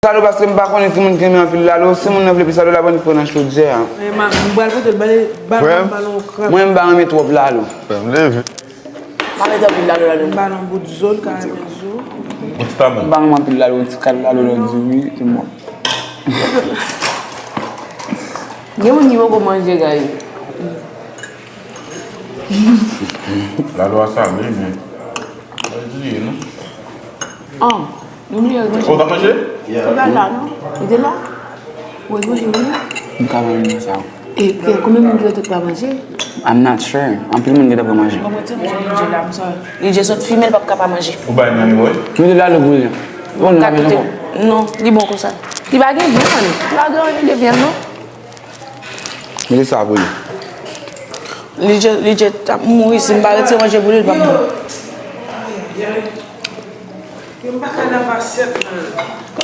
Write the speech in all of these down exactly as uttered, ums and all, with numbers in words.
Lalo paske m pa konnen ki moun ki renmen anpil lalo. Si moun nan vle plis lalo, l ap annik pran nan chodyè a. Men ma, m pral pote l, bale, bale, bale yon krab. Mwen, m pa renmen twòp lalo. Frè m leve. Pa met anpil lalo ladan. M bale yon bout zo, l ka renmen zo. Yon ti tabou. M pa renmen anpil lalo, yon ti kal lalo lòt di wi, ki mò. Gen moun ki poko manje, guys. Lalo a sale, men. Mwen di non. Ah, nou bliye manje. O, w t ap manje? Li pa la, non? Li te la? Ou wè manje, wi. M ka manje sa. E, Pierre, konbyen moun ki rete k pa manje? I'm not sure. Anpil moun gentan pran manje. Bon, mwen te manje manje la, m sorry. Li je sot fimen, l p ap ka pa manje. Ou bay nan li, wi? Mete lalo pou li. Bon, nou ka kite. Non, li bon konsa. Li pa gen vyann. Li pa gen anyen de vyann, non. Mete sa pou li. Li je, li je t ap mouri. Si m pa retire manje pou li, li p ap bon.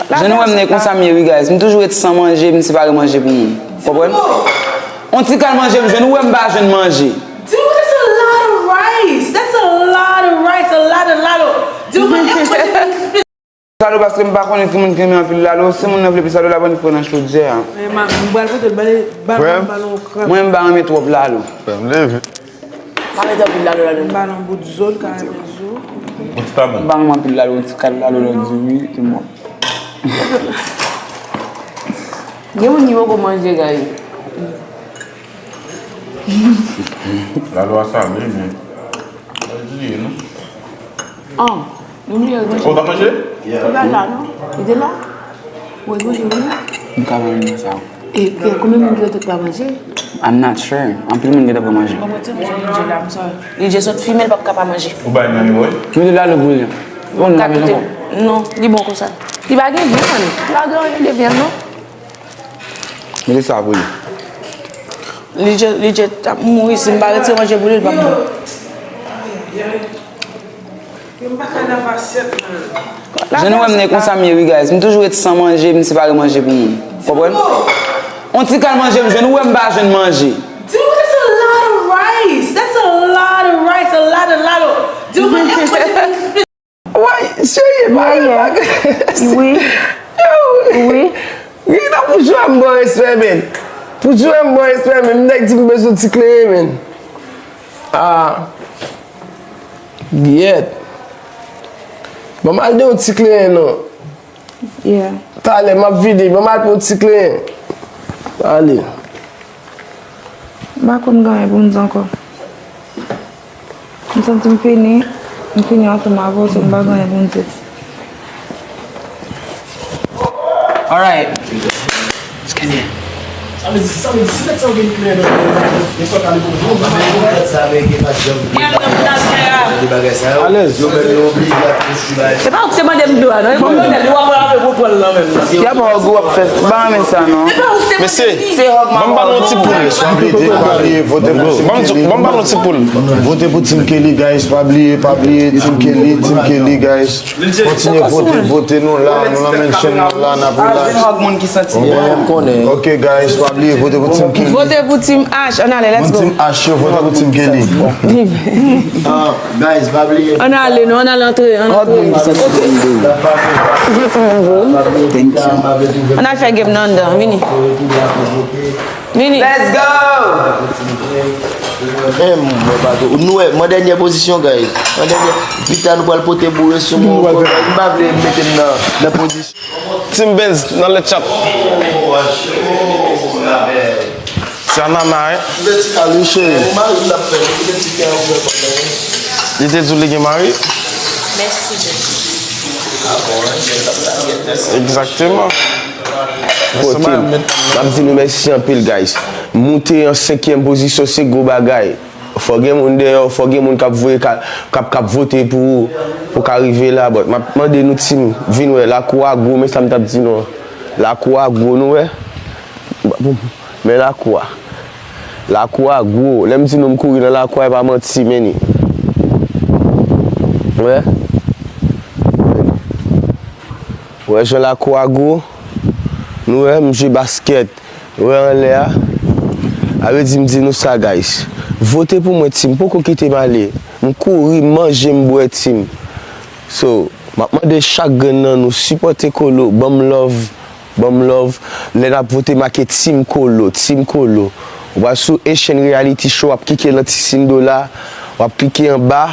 Jan nou wè m nan konsa m ye wi guys. M toujou ret san manje, m separe manje pou moun. Konprann? On ti kal manje m jwenn, ou wè m pa jwenn manje. Dude, that's a lot of rice. That's a lot of rice. A lot of lalo. Dude, Lalo paske m pa konnen ki moun ki renmen anpil lalo. Si moun nan vle plis lalo, l ap annik pran nan chodyè a. Men ma, m pral pote l, bale, bale, bale yon krab. Mwen, m pa renmen twòp lalo. Frè m leve. Pa met anpil lalo ladan. M bale yon bout zo, l ka renmen zo. Yon ti tabou. M pa renmen anpil lalo, yon ti kal lalo lòt di wi, ki mò. Gen moun ki poko manje, guys. Lalo a sale, men. Mwen di non. Ah, nou bliye manje. O, w t ap manje? Li pa la, non? Li te la? Ou wè manje, wi. M ka manje sa. E, Pierre, konbyen moun ki rete k pa manje? I'm not sure. Anpil moun gentan pran manje. Bon, mwen te manje manje la, m sorry. Li je sot fimen, l p ap ka pa manje. Ou bay nan li, wi? Mete lalo pou li. Bon, nou ka kite. Non, li bon konsa. Li pa gen vyann. Li pa gen anyen de vyann, non. Mete sa pou li. Li je, li je t ap mouri. Si m pa retire manje pou li, li p ap bon. Jan nou wè m nan konsa m ye wi guys. M toujou ret san manje, m separe manje pou moun. Konprann? On ti kal manje m jwenn, ou wè m pa jwenn manje. Dude, that's a lot of rice. That's a lot of rice. A lot of lalo. Dude, Woy, cheri, pa gen bagay. Wi. Yo. Wi. Gen tan pou jwe m ban respè, men. Pou jwe m ban respè, men. M nèg di m bezwen ti kleren, men. Ah. Gyèt. Ban m al de yon ti kleren, non. Yeah. Talè, m ap vini. Ban m al pran yon ti kleren. Ale. M pa konn gen anyen pou m di ankò. M santi m fini. M fini ansanm avè w, so m pa gen anyen pou m di. Alright. Sa vle di, sa vle di, si nèg sa yo gen kleren nan men yo, yo sot ale pou bon, bon, bon. Tèt sa, men gen pa janm vle bagay sa yo, vle bagay sa yo. Alèz. Yo menm yo oblije ap konstwi bagay. Se pa ou ki te mande m dlo a, non? E pou mwen menm, ou ap pran apre pou pran l nan men m nan. Y ap hug ou ap fè, m pa renmen sa, non. Mesye, ban m ba nou yon ti poul. Pa bliye, pa bliye, vote pou Team Kelly. Ban m di, ban m ba nou yon ti poul. Vote pou Team Kelly, guys. Pa bliye, pa bliye, Team Kelly, Team Kelly, guys. Kontinye vote, vote nou la, nou nan mention nou la, n ap relax. Ou konnen, m konnen. Ok, guys, pa bliye, vote pou Team Kelly. Vote pou Team H, ann ale, let's go. Moun Team H yo, vote pou Team Kelly. Ah, guys, pa bliye. Ann ale, non, ann ale antre, ann antre. Thank you. Ann al fè game nan anndan, vini. Vini. Let's go! Menm, mwen pa tou. Nou wè, mwen dènyè pozisyon, guys. Mwen dènyè. Pita nou pral pote boure sou mwen. M pa vle mete m nan, nan pozisyon. Team Benz nan le chat. Se Anana, hein? Salut, cheri. Li te di w li gen mari? Mèsi, Benz. Egzakteman. Kote m ap di nou mèsi anpil, guys. Moute an senkyèm pozisyon, se gwo bagay. Fò gen moun dèyè w, fò gen moun k ap voye ka, k ap, k ap vote pou ou, pou w ka rive la. But m ap mande nou, team, vin wè, lakou a gwo, men sa m t ap di nou an. Lakou a gwo, nou wè. Men lakou a. Lakou a gwo. Lè m di nou m kouri nan lakou a, e pa manti, men ni. Wè. Wè jan lakou a gwo. Nou wè, m jwe baskèt. Wè anlè a. A vle di m di nou sa, guys. Vote pou mwen, team. Poko kite m ale. M kouri, m manje, m bwè, team. So, M ap mande chak grenn nan nou sipòte Kolo, ban m love, ban m love. Lè n ap vote make Team Kolo, Team Kolo. W pral sou Haitian Reality Show, w ap klike nan ti siy dola, w ap klike anba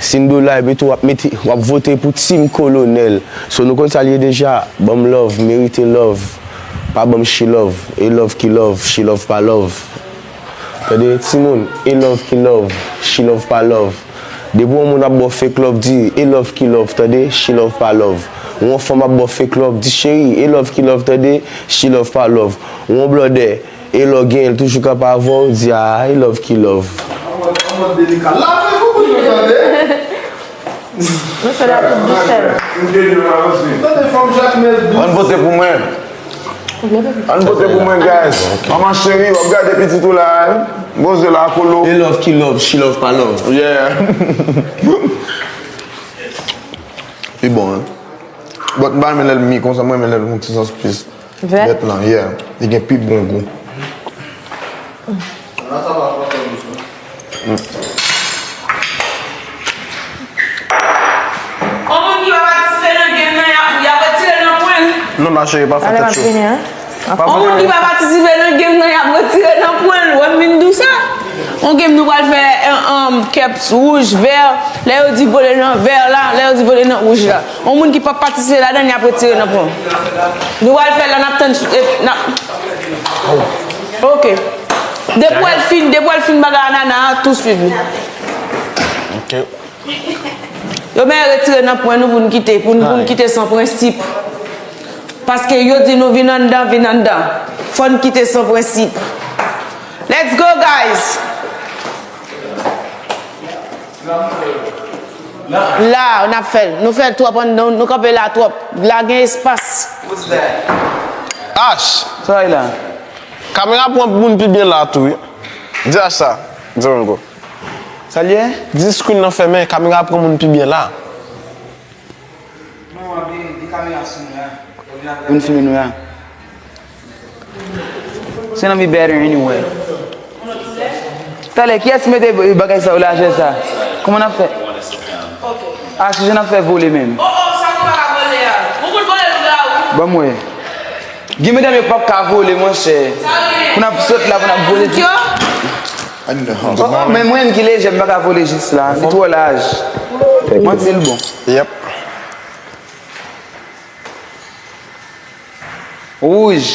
siy dola, epi tou w ap mete, w ap vote pou Team Kolonèl. So nou konn sa l ye deja, ban m love, merite love. Pa ban m she love, e love ki love, she love pa love. Tande, timoun, e love ki love, she love pa love. Depi yon moun ap ba w fake love, di, e love ki love, tande, she love pa love. Yon fanm ap ba w fake love, di, cheri, e love ki love, tande, she love pa love. Yon blòdè, e lè w genyen l toujou kanpe avè w, di, a, e love ki love. An mòd, an mòd delika. Lave koukout nou, tande. Nou fè la tout dousè. Tande fanm Jakmèl dous. Ann vote pou mwen. Ann vote pou mwen, guys. Manman cheri, w ap gade pitit ou la, wi. Bon, se la, Kolo. E love ki love, she love pa love. Yeah. Li bon, hein? But m pa renmen lè l mi konsa, mwen renmen lè l gon ti sans plis. Vèt? Vèt lan, yeah. Li gen pi bon gou. On moun ki pa patisipe nan game nan, y ap, y ap retire nan pwen l. Non, ma chérie, pa fè tèt cho. On moun ki pa patisipe nan game nan, y ap retire nan pwen l. Wè m vin di w sa. On game nou pral fè, um, um, kèps wouj, vè. Lè yo di vole nan vè la, lè yo di vole nan wouj la. On moun ki p ap patisipe ladan, y ap retire nan pwen. Nou pral fè l la, n ap tann sou, e, n ap, ok. Depi w al fin, depi w al fin bagay anana a, tou swit li. Ok. Yo mèt retire nan pwen nou pou n kite, pou n, pou n kite san prensip. Paske yo di nou vin anndan, vin anndan. Fò n kite san prensip. Let's go, guys! La, n ap fè l. Nou fè l twòp anndan, nou kanpe la twòp. La gen espas. Ash! Sa y la? Kamera pran moun pi byen la tou, wi. Di Ash sa. Di Rongo. Sa l ye? Di screen nan fèmen, kamera pran moun pi byen la. Non, di, di kamera sou nou la. Moun filme nou la. Se nan be better anyway. Talè, kiyès mete bagay sa yo lajè sa? Kòman n ap fè? Ah, se jan n ap fè vole menm. Ban m wè. Gen medam yo p ap ka vole, monchè. Pou n ap sot la, pou n ap vole. Oh, oh, men mwen menm ki lejè, m pa ka vole jis la. Li twò laj. Manti l bon. Yep. Wouj.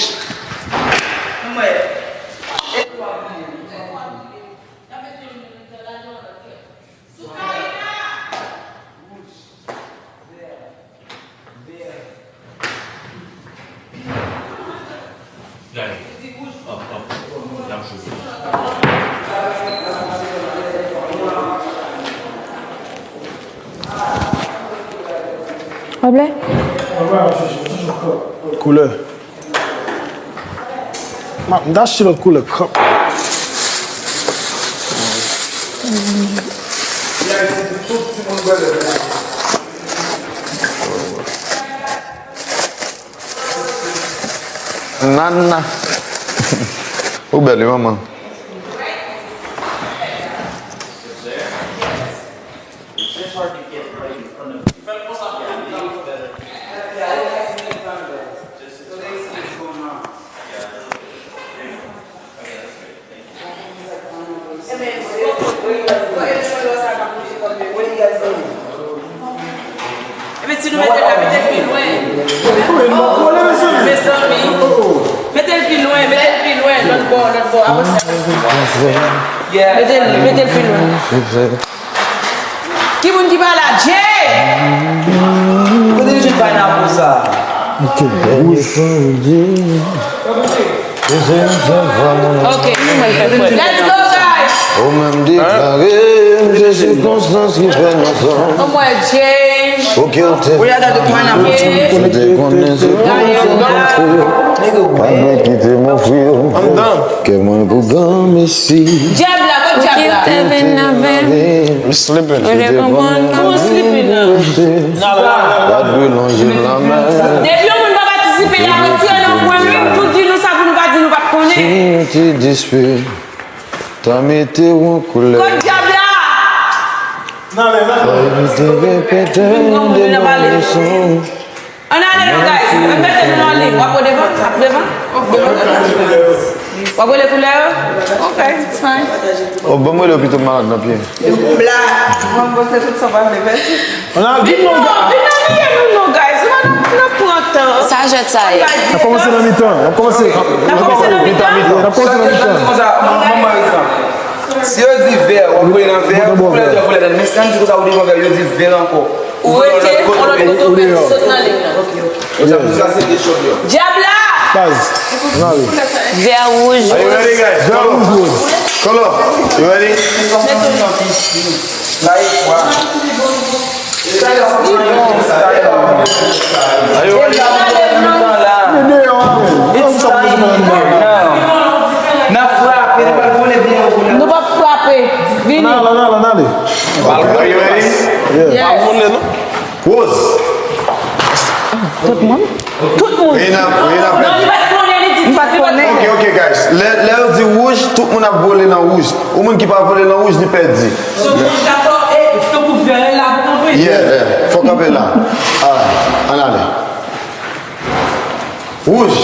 Koulè. M ta achte lòt koulè. Nana. Ou bèl, wi, manman. Ebyen, si nou mete l la, mete l pi lwen. Mezanmi. Mete l pi lwen, mete l pi lwen. Lòt bò, lòt bò. Avanse. Mete l, mete l pi lwen. Ki moun ki pa la? Jay! Kote li jwenn bay nan pou sa? Ok, wouj. Ok, nou mèt fè frèt. Let's go, guys! Ou menm deklare m, se sikonstans ki fè n ansanm. Anmwey, Jay. Ok, ou te. Ou te konnen se pou sa m kontre. Pa dwe kite m ofri w. Kè mwen pou gran mesi. Dyab la, kot dyab la? Ou te vin avè m. M sleeping. Ou te konprann? Ou sleeping nan? Pa dwe lonje m lanmen. Depi yon moun pa patisipe, y ap retire nan pwen, wi. M tou di nou sa pou nou pa di nou pa t konnen. Si nou te dispe, ta mete w an koulè. Kot dyab la? Ann ale non, guys. Ann mete nou nan liy. W ap pran devan? W ap devan? W ap rele koulè yo? Ok, it's fine. Oh, ban m rele w pito, m malad nan pye. Bla. Mwen, mwen, se tout sa w pa vle fè. Ann al, vin non, vin abiye nou non, guys. Mwen, n ap, n ap pran tan. Sa jwèt sa ye. N ap kòmanse nan mitan. N ap kòmanse. N ap kòmanse nan mitan. N ap kòmanse nan mitan. Chak jwèt la di konsa, manman Marisa. Si yo di vè, w ap vole nan vè, koulè di w ap vole nan, men si yo di konsa, ou devan vè, yo di vè ankò. Ou rete, yon lòt kote, ou rete, sot nan liy nan. Ok, ok. Sa, sa se kesyon yo. Dyab la! Baz, ann ale. Vè wouj. Are you ready, guys? Vè wouj, wouj. Color. You ready? Like, wow. Are you ready? It's time now. N ap frape, nou pral vole byen wo la. Nou p ap frape. Vini. Ann ale, ann ale, ann ale. Are you ready? Yeah. Yes. Rose. Tout moun? Tout moun. Reina, Reina pèdi. Non, li pa t konnen, li di. M pa t konnen. Ok, ok, guys. Lè, lè yo di wouj, tout moun ap vole nan wouj. Yon moun ki pa vole nan wouj, li pèdi. So, wouj la fò, e, tankou vè la pou kanpe. Yeah, yeah. Fò kanpe la. Alright, ann ale. Wouj.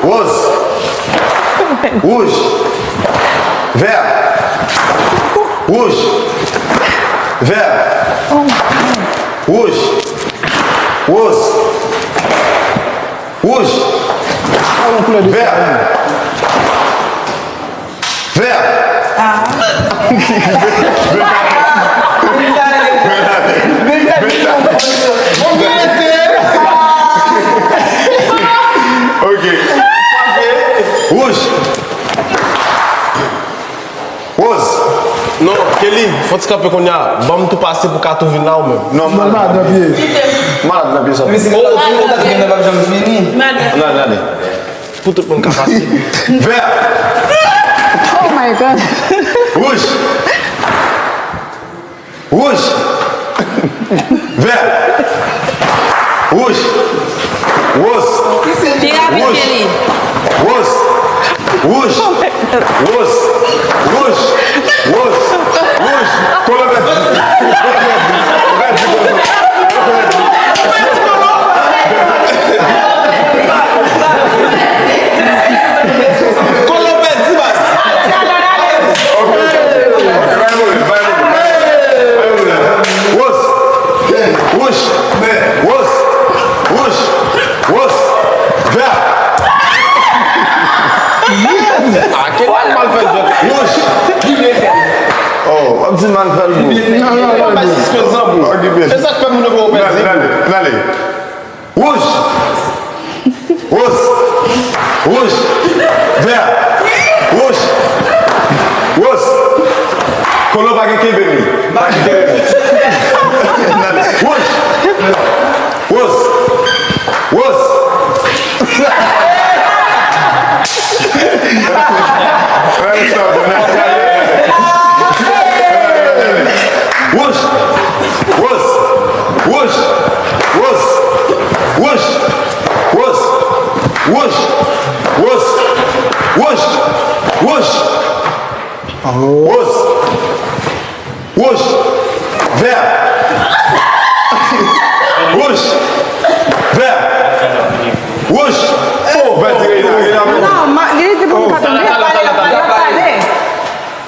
Woz. Wouj. Vè. Wouj. Vè. Wouj. Woz. Wouj. Vè. Vè. Ah. Ok. Wouj. Woz. Non, Kelly, fò ti kanpe kounye a. Ban m tou pase pou ka tou vin la ou menm. Non, malad nan pye. Malad nan pye sa. Oh, oh, oh. Malad nan pye. Pou tout moun ka pase. Vè. Oh my God. Wouj. Wouj. Vè. Wouj. Woz. Pi rapid ke li. Woz. Wouj. Woz. Wouj. Woz. Wouj. Kolo pèdi. Pèdi kolo. Kolo pèdi, baz. Woz. Wouj. Woz. Woz. Woz. Vè. Ah, ki mal, mal fè jwèt. Wouj. Oh, w ap di mal fè l, bro. Non, non, non, non. Okipe. E sa k fè moun yo pèdi. N ale, n ale, n ale. Wouj. Woz. Wouj. Vè. Wouj. Woz. Kolo pa gen kenbe li. Pa gen kenbe. Wouj. Woz. Woz. Wouj. Woz. Wouj. Woz. Wouj. Woz. Wouj. Woz. Wouj. Wouj. Woz. Wouj. Vè. Wouj. Vè. Wouj. Oh, vè, tire, tire, tire. Non, ma, li di pou nou pa tande. Pale, pale, pale.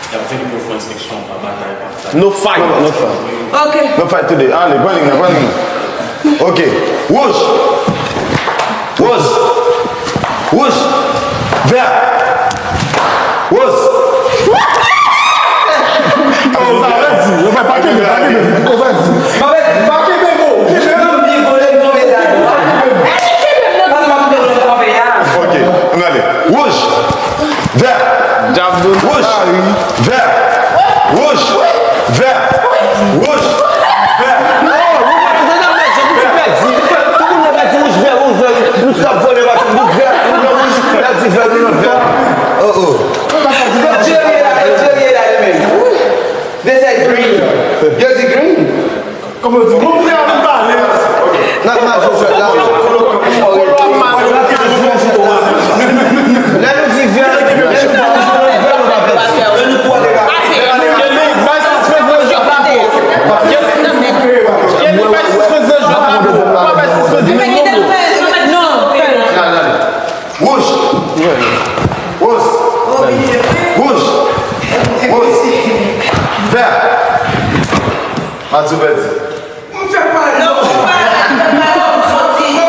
Y ap vini pou fè enspeksyon anba batay. No fight. No fight. Ok. No fight today. Ale, pran liy nan, pran liy nan. Ok. Wouj. Woz. Wouj. Vè. Woz. Oh, sa pèdi. Yo fè pa kenbe, pa kenbe. Yo pèdi. Pa kenbe, pa kenbe, bro. Kenbe, non. Li vole, li tonbe la. Pa kenbe, non. Pa kenbe, non. Ok, ann ale. Wouj. Vè. Wouj. Vè. Wouj. Vè. Wouj. Vè. Oh, nou pa t pèdi. Tout moun pèdi. Tout moun pèdi. Wouj, vè, wouj, vè. Nou t ap vole, nou t ap vole. Oh, oh. Yo di green. Yo di green. Kòman yo di? Bon, moun yo ap pale. N ap mache jwèt la. Lè nou di vè, lè nou di vè, nou pa pèdi. Lè nou pwale la. Lè nou bay sa fè vre jwèt la. Wouj. Wouj. Wouj. Vè. Matye pèdi. Mwen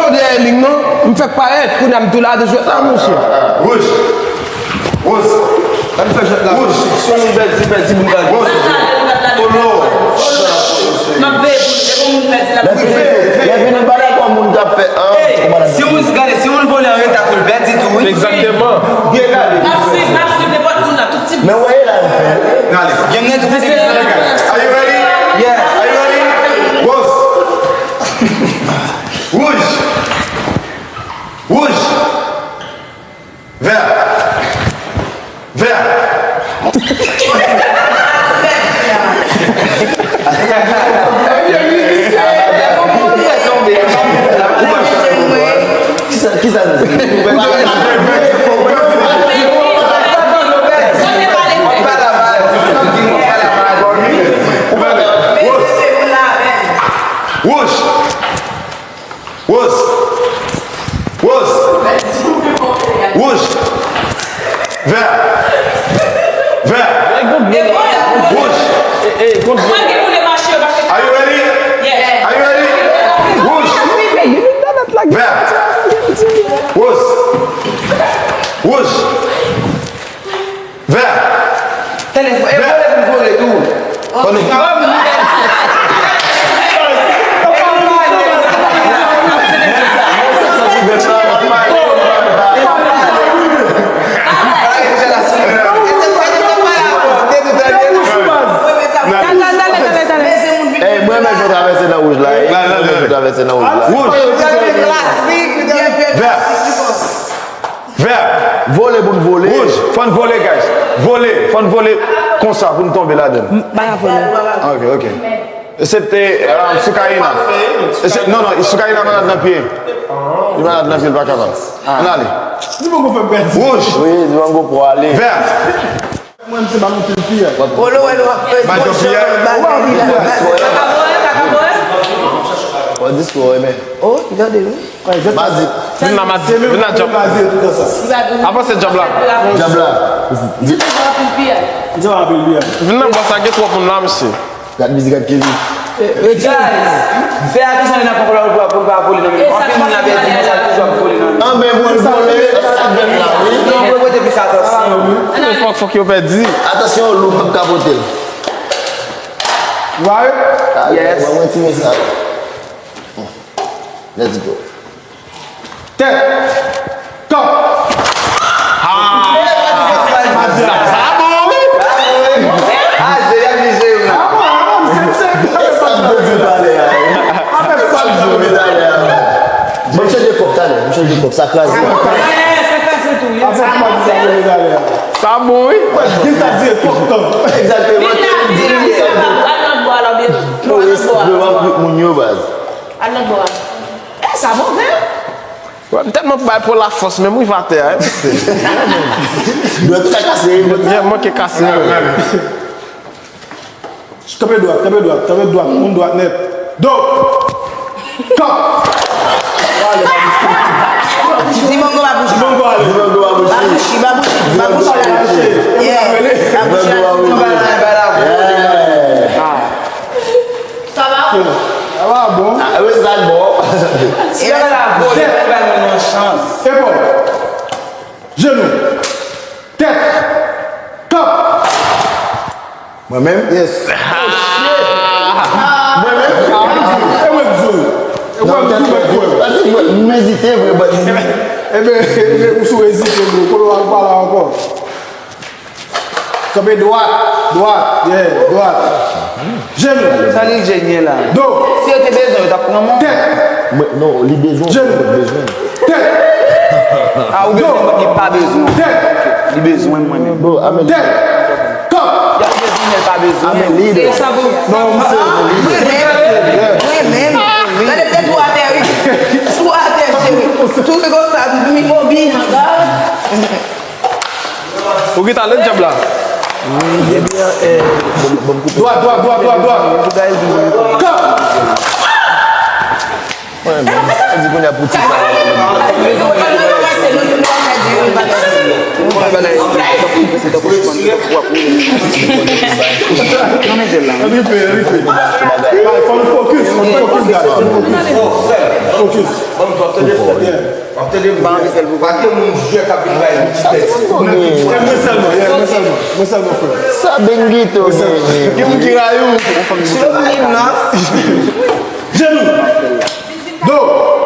pa dèyè lig non. M fèk parèt, kounye a m tou la de jwèt la, monchè. Wouj. Wouj. Ann fè jwèt la. Wouj. Si yon moun pèdi, pèdi, moun ka jwe. Wouj. Oh non. M ap veye pou, e pou moun pèdi la. Lè fini, lè fini, m pa dakò moun k ap fè an. Si yon moun, gade, si yon moun vole an reta tou, l pèdi tou, wi. Egzakteman. Byen gade. M ap swiv, m ap swiv nenpòt moun nan, tout ti. Men w wè e la l fè. Gade. Gen mwen tou. Are you ready? Yes. Are you ready? Wouj. Wouj. Wouj. Vè. Vè. Kisa, kisa nou di? Wouj. Wouj. Wouj. Wouj. Wouj. Vè. Vè. Wouj. Are you ready? Are you ready? Wouj. Vè. Wouj. Wouj. Vè. Telefòn, e vole pou vole tou. Konnen. Ey, mwen menm fè travèse nan wouj la, ey. Mwen menm fè travèse nan wouj la. Wouj. Vè. Vè. Vole pou n vole. Wouj. Fò n vole, guys. Vole. Fò n vole konsa pou n tonbe ladan l. M pa ka vole. Ok, ok. Se te, um, Soukaina. Se, non, non, Soukaina malad nan pye. Li malad nan pye, li pa kapab. Ann ale. Dibango fè m pèdi. Wouj. Wi, Dibango pou ale. Vè. Mwen, se pa monte l pi a. Olo, olo, ap fè. Madan Pierre. Bagay li la. Kaka boy, kaka boy. Wè, diskou, wè, men. Oh, li tande, wi. Vas-y. Vin la, Madi. Vin la, Djab. Avanse, Djab la. Djab la. Vin nan bòs la, gen twòp moun la, mesye. Gad mizik, gad Kelly. Guys, fè atansyon nan poko la pou, pou pa vole nan men. Anpil moun la pèdi, men sa toujou ap vole nan men. Anben, pou l vole, sa vèt la, wi. Non, pou l prete plis atansyon. Fòk, fòk yo pèdi. Atansyon, lou p ap ka pote l. Right? Yes. Mwen, mwen tire sa. Let's go. Tèt. Kòb. Ah! Sa, sa bon, wi. Ah, jere, jere, jere. Ah, bon, ah, bon, se, se, se sa m te di talè a, wi. Se sa m di talè a, wi. Bon, m chanje kòb talè, m chanje kòb, sa kraze. Sa bon, wi. Egzakteman. Respè pou moun yo, baz. Al lòt bò a. E sa move. Wè, m tèlman bay pou lafòs, men m rive atè a, wi. Dwèt ou ta kase, wi. Dwèt mwen ki kase, wi. Kanpe dwat, kanpe dwat, kanpe dwat, moun dwat nèt. Do. Kòb. Dibango babouchi. Dibango ale. Dibango babouchi. Babouchi, babouchi, babouchi. Babouchi. Yeah. Babouchi la, babouchi. Yeah. Sa va? Sa va bon. Ah, wi, sa bon. E la la vole, pou bay moun yon chans. Epòl. Jenou. Tèt. Kòb. Mwen menm? Yes. Mwen menm? E mwen k di w. E mwen k di w, mwen k kwè w. M ezite vre, but. Eben, eben, ou sou ezite, bro. Kote w al pale ankò? Kanpe dwat, dwat, yeah, dwat. Jenou. Sa Lil Jay gen la? Do. Si yo te bezwen, yo t ap pran mwen. Tèt. Mwen, non, li bezwen, jenou. Mwen bezwen. Tèt. Ah, ou bezwen mwen, li pa bezwen. Tèt. Li bezwen mwen menm. Bro, I'm a leader. Tèt. Kòb. Y ap bezwen, men l pa bezwen. I'm a leader. Se sa pou. Non, m se. Mwen menm. Mwen menm. Gade tèt ou atè, wi. Ou atè, cheri. Tou se konsa, mi mobi. Ou gentan lè djab la? Wi, ebyen, eh, dwat, dwat, dwat, dwat, dwat. Kòb! Mwen, men, sa di kounye a pou ti sa. Replay, replay. Fò nou focus, fò nou focus, guys. Fò nou focus. Focus. Ban m tande frè. Yeah. W ap tande m. Pa anvi fè l pou pa gen moun jwe k ap vin bay li ti tèks. E mwen sèlman, yeah, mwen sèlman. Mwen sèlman, frè. Sa Benguito genyen. Gen moun ki rayi w. Ou fanm di sa. Jenou. Do.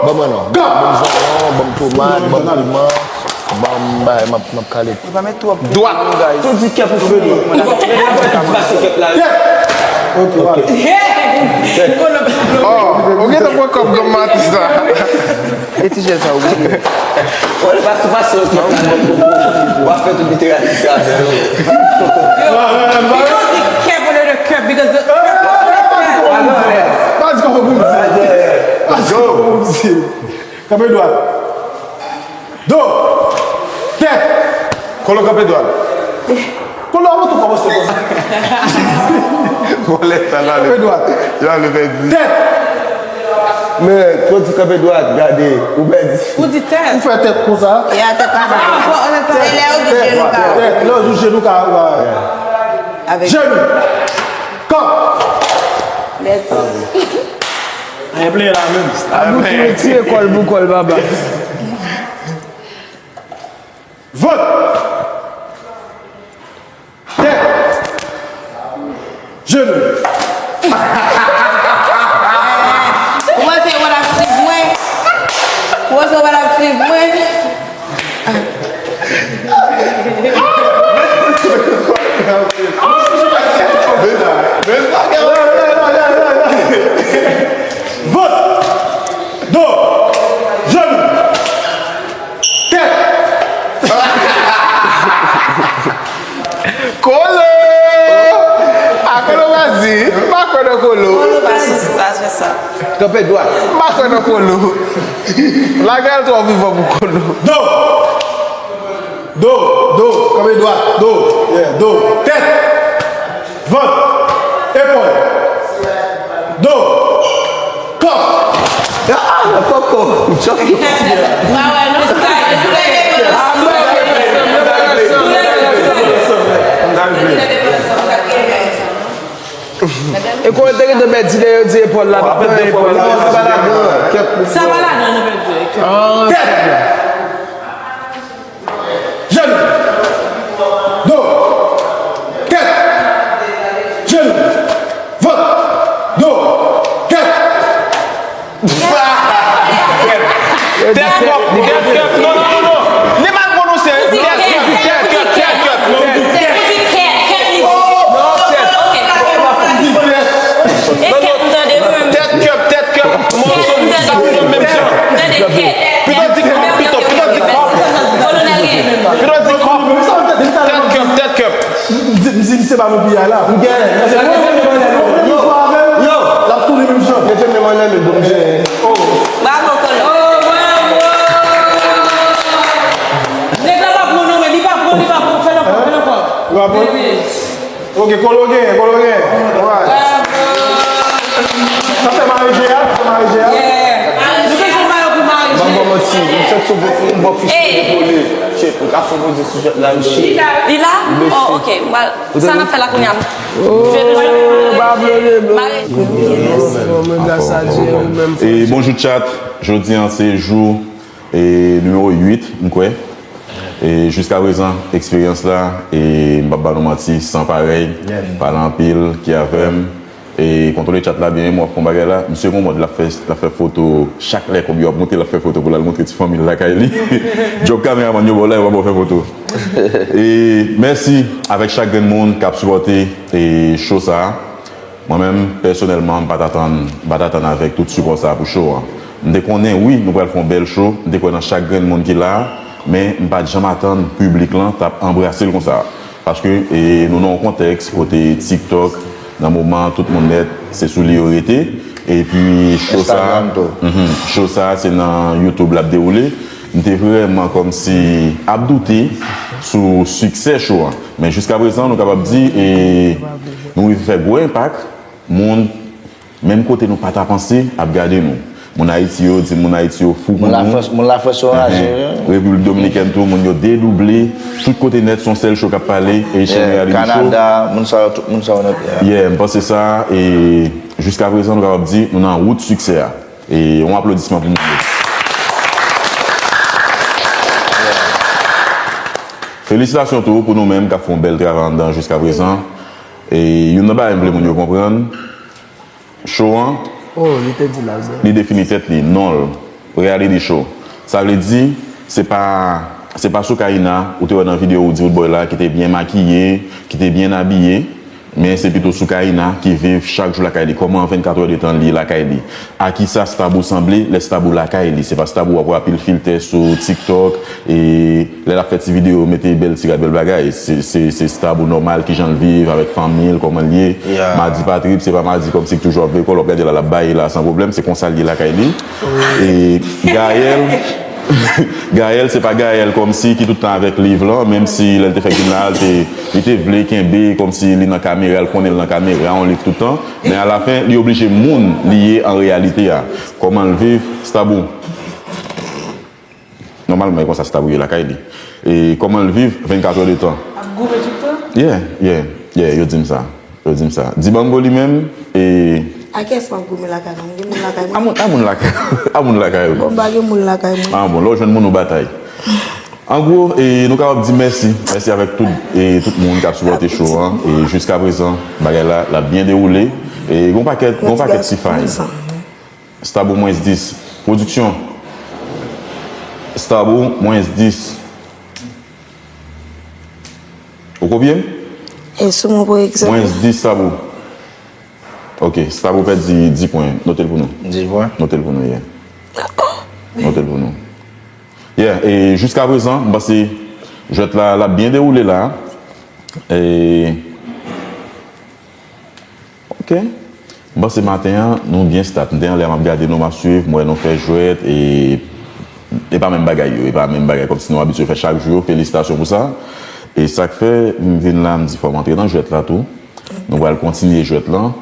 Ban mwen non. Go. Ban m zanyon, ban m tomat, ban m piman, ban m bay, m ap, m ap kale. Li pa met twòp. Dwat. Tou di kèp ou fè. Ou pa fè kèp la. Kèp. Ok, wala. Oh, ou gentan pran kòb granm matis la. E ti jèn sa ou bouke. Wè, li pa tou pase, ok. W ap fè tout literati sa avè yo. Yo, yo di kèp olye de kèp, because the... Pa di kòman pou m di. Pa di kòman pou m di. Kanpe dwat. Do. Tèt. Kolo kanpe dwat. Kolo, avan tou kòmanse konsa. Vòlè sa la. Kanpe dwat. Yo ale pèdi. Tèt. Men, kò di kanpe dwat, gade, ou pèdi. Ou di tèt. Ou fè tèt konsa. E a tèt konsa. Se lè ou di jenou ka. Tèt, lè ou di jenou ka. Avèk jenou. Kò. Lèt. Anyen pleye la menm. Abou ki retire kòl pou kòl, papa. Vant. Tèt. Jenou. Ou panse yo pa t ap swiv mwen? Ou panse yo pa t ap swiv mwen? Vant. Do. Jenou. Tèt. Kolo! A Kolo Mazi, m pa kwè nan Kolo. Kolo pa sou, pa fè sa. Kanpe dwat. M pa kwè nan Kolo. Lagay twò vivan pou Kolo. Do. Do, do, kanpe dwat, do, yeah, do, tèt, vant, epòl, do, kò. Ah, kòkò. E kò te gentan pèdi lè yo di epòl la, nan epòl la. Sa pa ladan, non, pèdi. Tèt. Jenou. Do. Tèt. Jenou. Vant. Do. Tèt. Tèt kèp, tèt kèp. Non, non, non, non. Li mal pwononse. Tèt kèp, tèt kèp, tèt kèp. Non, tèt. Non, non. Tèt kèp, tèt kèp. Mòso, sa pou mwen menm jan. Pito di kòp, pito, pito di kòp. Pito di kòp. Tèt kèp, tèt kèp. M di, m di, misye pa nan piyay la. M gen. Yo, yo. L ap tounen menm jan. Mesye, men mwen nan men bon Dye. Bravo, Kolo. Oh, bravo. Nèg la pa pran non, men li pa pran, li pa pran. Fè l ankò, fè l ankò. Ou pa pran? Ok, Kolo gen, Kolo gen. Alright. N ap fè mare je a, n ap fè mare je a. Yeah. Nou bezwen mayo pou mare je. Ban m manti, m fèk sou yon bon fiche pou kole. Shit, m ka fè poze sou jwèt la, wi, shit. Li la? Oh, ok. Sa n ap fè la kounye a? Jwe nou jwe. Mare. E bonjou chat, jodi a se jou e nimewo uit, m kwè. E jiska prezan, eksperyans la, e m p ap ba nou manti, san parèy, pale anpil, ki avè m, e kontwole chat la byen, m wè ap fè yon bagay la, misye gon mòd l ap fè, l ap fè foto, chak lè kòb yo ap monte, l ap fè foto pou l al montre ti fanmi l lakay li. Djòb kameramann yo ba w la, yo pa ba w fè foto. E mèsi avèk chak grenn moun k ap sipòte e show sa a. Mwen menm, pèsonèlman, m pa t atann, m pa t atann avèk tout sipò sa a pou show a. M te konnen, wi, nou pral fè yon bèl show, m te kwè nan chak grenn moun ki la a, men m pa t janm atann piblik lan t ap anbrase l konsa. Paske, e, nou nan yon kontèks kote TikTok, nan moman an, tout moun nèt, se sou li yo rete. Epi, show sa a, Instagram tou. Mhm, show sa a, se nan YouTube l ap dewoule. M te vrèman kòmsi ap doute sou siksè show a. Men jiska prezan, nou kapab di, e, nou rive fè gwo enpak. Moun, menm kote nou pa ta panse, ap gade nou. Moun Ayiti yo di moun Ayiti yo fou pou nou. Moun Lafrans yo raje. Repiblik Dominikèn tou, moun yo dedouble. Tout kote nèt, se yon sèl cho k ap pale, Haitian Reality Show. Kanada, moun sa yo, tout moun sa yo nan. Yeah, m panse sa, e jiskaprezan, nou kapab di, nou nan wout siksè a. E yon aplodisman pou moun yo. Felisitasyon tou pou nou menm k ap fè yon bèl travay anndan jiskaprezan. E youn nan bagay m vle moun yo konprann, show an, oh, li te di l al bwè, li defini tèt li, non l, reality show. Sa vle di, se pa, se pa Soukaina ou te wè nan videyo Roody Roodboy la ki te byen makiye, ki te byen abiye, men se pito Soukaina ki viv chak jou lakay li. Kòman vennkat è de tan li lakay li? A kisa Stabou sanble lè Stabou lakay li? Se pa Stabou w ap wè ap pil filtè sou TikTok, e lè l ap fè ti videyo, mete bèl ti rad, bèl bagay. Se, se, se Stabou nòmal, kijan l viv avèk fanmi l, kòman l ye. Madi pa trip, se pa madi kòmsi k toujou ap veye kò l, w ap gade l la, l ap baye la san pwoblèm, se konsa l ye lakay li. E Gaël, Gaël, se pa Gaël kòmsi ki tout tan avèk liv lan, menm si lè l te fè gim la, l te, li te vle kenbe kòmsi li nan kamera, l konnen l nan kamera, yon liv tout tan, men alafen, li oblije moun li ye an reyalite a. Kòman l viv, Stabou? Nòmalman, e konsa Stabou ye lakay li. E kòman l viv vennkat è de tan? Ap goumen tout tan? Yeah, yeah, yeah, yo di m sa. Yo di m sa. Dibango li menm, e a kiyès m ap goumen lakay mwen? M gen moun lakay mwen? A moun, a moun lakay, a moun lakay ou. Bon, m pa gen moun lakay mwen. Ah bon, lè w jwenn moun ou batay. An gwo, e nou kapab di mèsi. Mèsi avèk tout, e tout moun k ap sipòte show an. E jiskaprezan, bagay la, l ap byen dewoule. E gon pakèt, gon pakèt ti fay. Stabou mwens dis. Pwodiksyon. Stabou mwens dis. Ou kopye m? E sou mwen pou egzanp? Mwens dis, Stabou. Ok, Stabou pèdi dis pwen. Note l pou nou. Dis pwen? Note l pou nou, yeah. Note l pou nou. Yeah, e jiskaprezan, m panse jwèt la, l ap byen dewoule la. E Ok. M panse maten an, nou byen stat. M te anlè a, m ap gade nou, m ap swiv, m wè nou fè jwèt, e, e pa menm bagay yo, e pa menm bagay kòmsi nou abitye fè chak jou yo. Felisitasyon pou sa. E sa k fè m vin la, m di fò m antre nan jwèt la tou. Nou pral kontinye jwèt lan.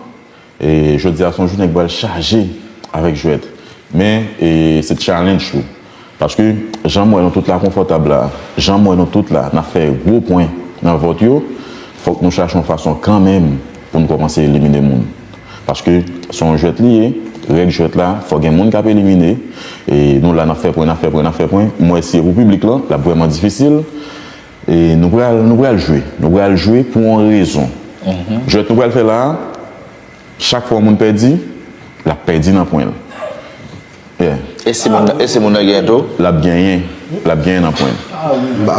E jodi a, se yon jounen k pral chaje avèk jwèt. Men, e, se challenge tou. Paske, jan m wè nou tout la konfòtab la, jan m wè nou tout la, n ap fè gwo pwen nan vòt yo, fòk nou chache yon fason kanmenm pou n kòmanse elimine moun. Paske, se yon jwèt li ye, règ jwèt la, fò gen moun k ap elimine, e nou la, n ap fè pwen, n ap fè pwen, n ap fè pwen. M wè si e pou piblik lan, l ap vrèman difisil. E nou pral, nou pral jwe. Nou pral jwe pou yon rezon. Jwèt nou pral fè la a, chak fwa yon moun pèdi, l ap pèdi nan pwen l. Yeah. E si moun nan, e si moun nan genyen tou? L ap genyen. L ap genyen nan pwen l.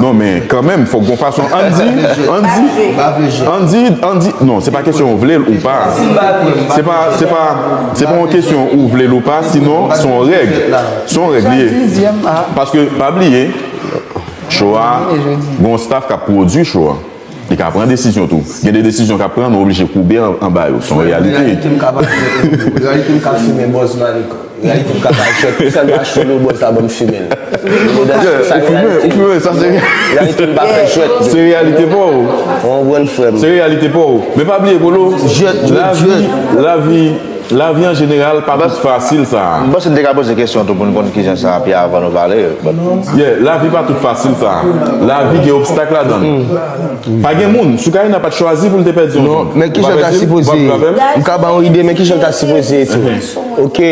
Non, men kanmenm, fòk gon fason. Andy, Andy, Andy, Andy, non, se pa kesyon ou vle l ou pa. Se pa, se pa, se pa yon kesyon ou vle l ou pa, sinon, se yon règ. Se yon règ li ye. Paske, pa bliye, show a, gon staff k ap pwodui show a. Li ka pran desizyon tou. Gen de desizyon k ap pran, nou oblije koube an, anba yo. Se yon reyalite. Reyalite m ka pa fè pou ou. Reyalite m ka fimen bòz manik. Reyalite m ka pa jwèt. Sèl m achte lo bòz la, ban m fimen l. Ou fimen, ou fimen, sa se. Reyalite m pa fè jwèt. Se reyalite pa w. Ou konprann, frè m? Se reyalite pa w. Men pa bliye, Kolo. Jwèt, jwèt, jwèt. Lavi, lavi, Lavi an jeneral pa tout fasil sa a. M panse n te ka poze kesyon tou pou n konn kijan sa ap ye avan nou pale. Yeah, lavi pa tout fasil sa a. Lavi gen obstak ladan l. Pa gen moun, Soukaina pa t chwazi pou l te pèdi yon job. Non, men kijan l ta sipoze ye? M ka ba w yon ide, men kijan l ta sipoze ye tou. Ok?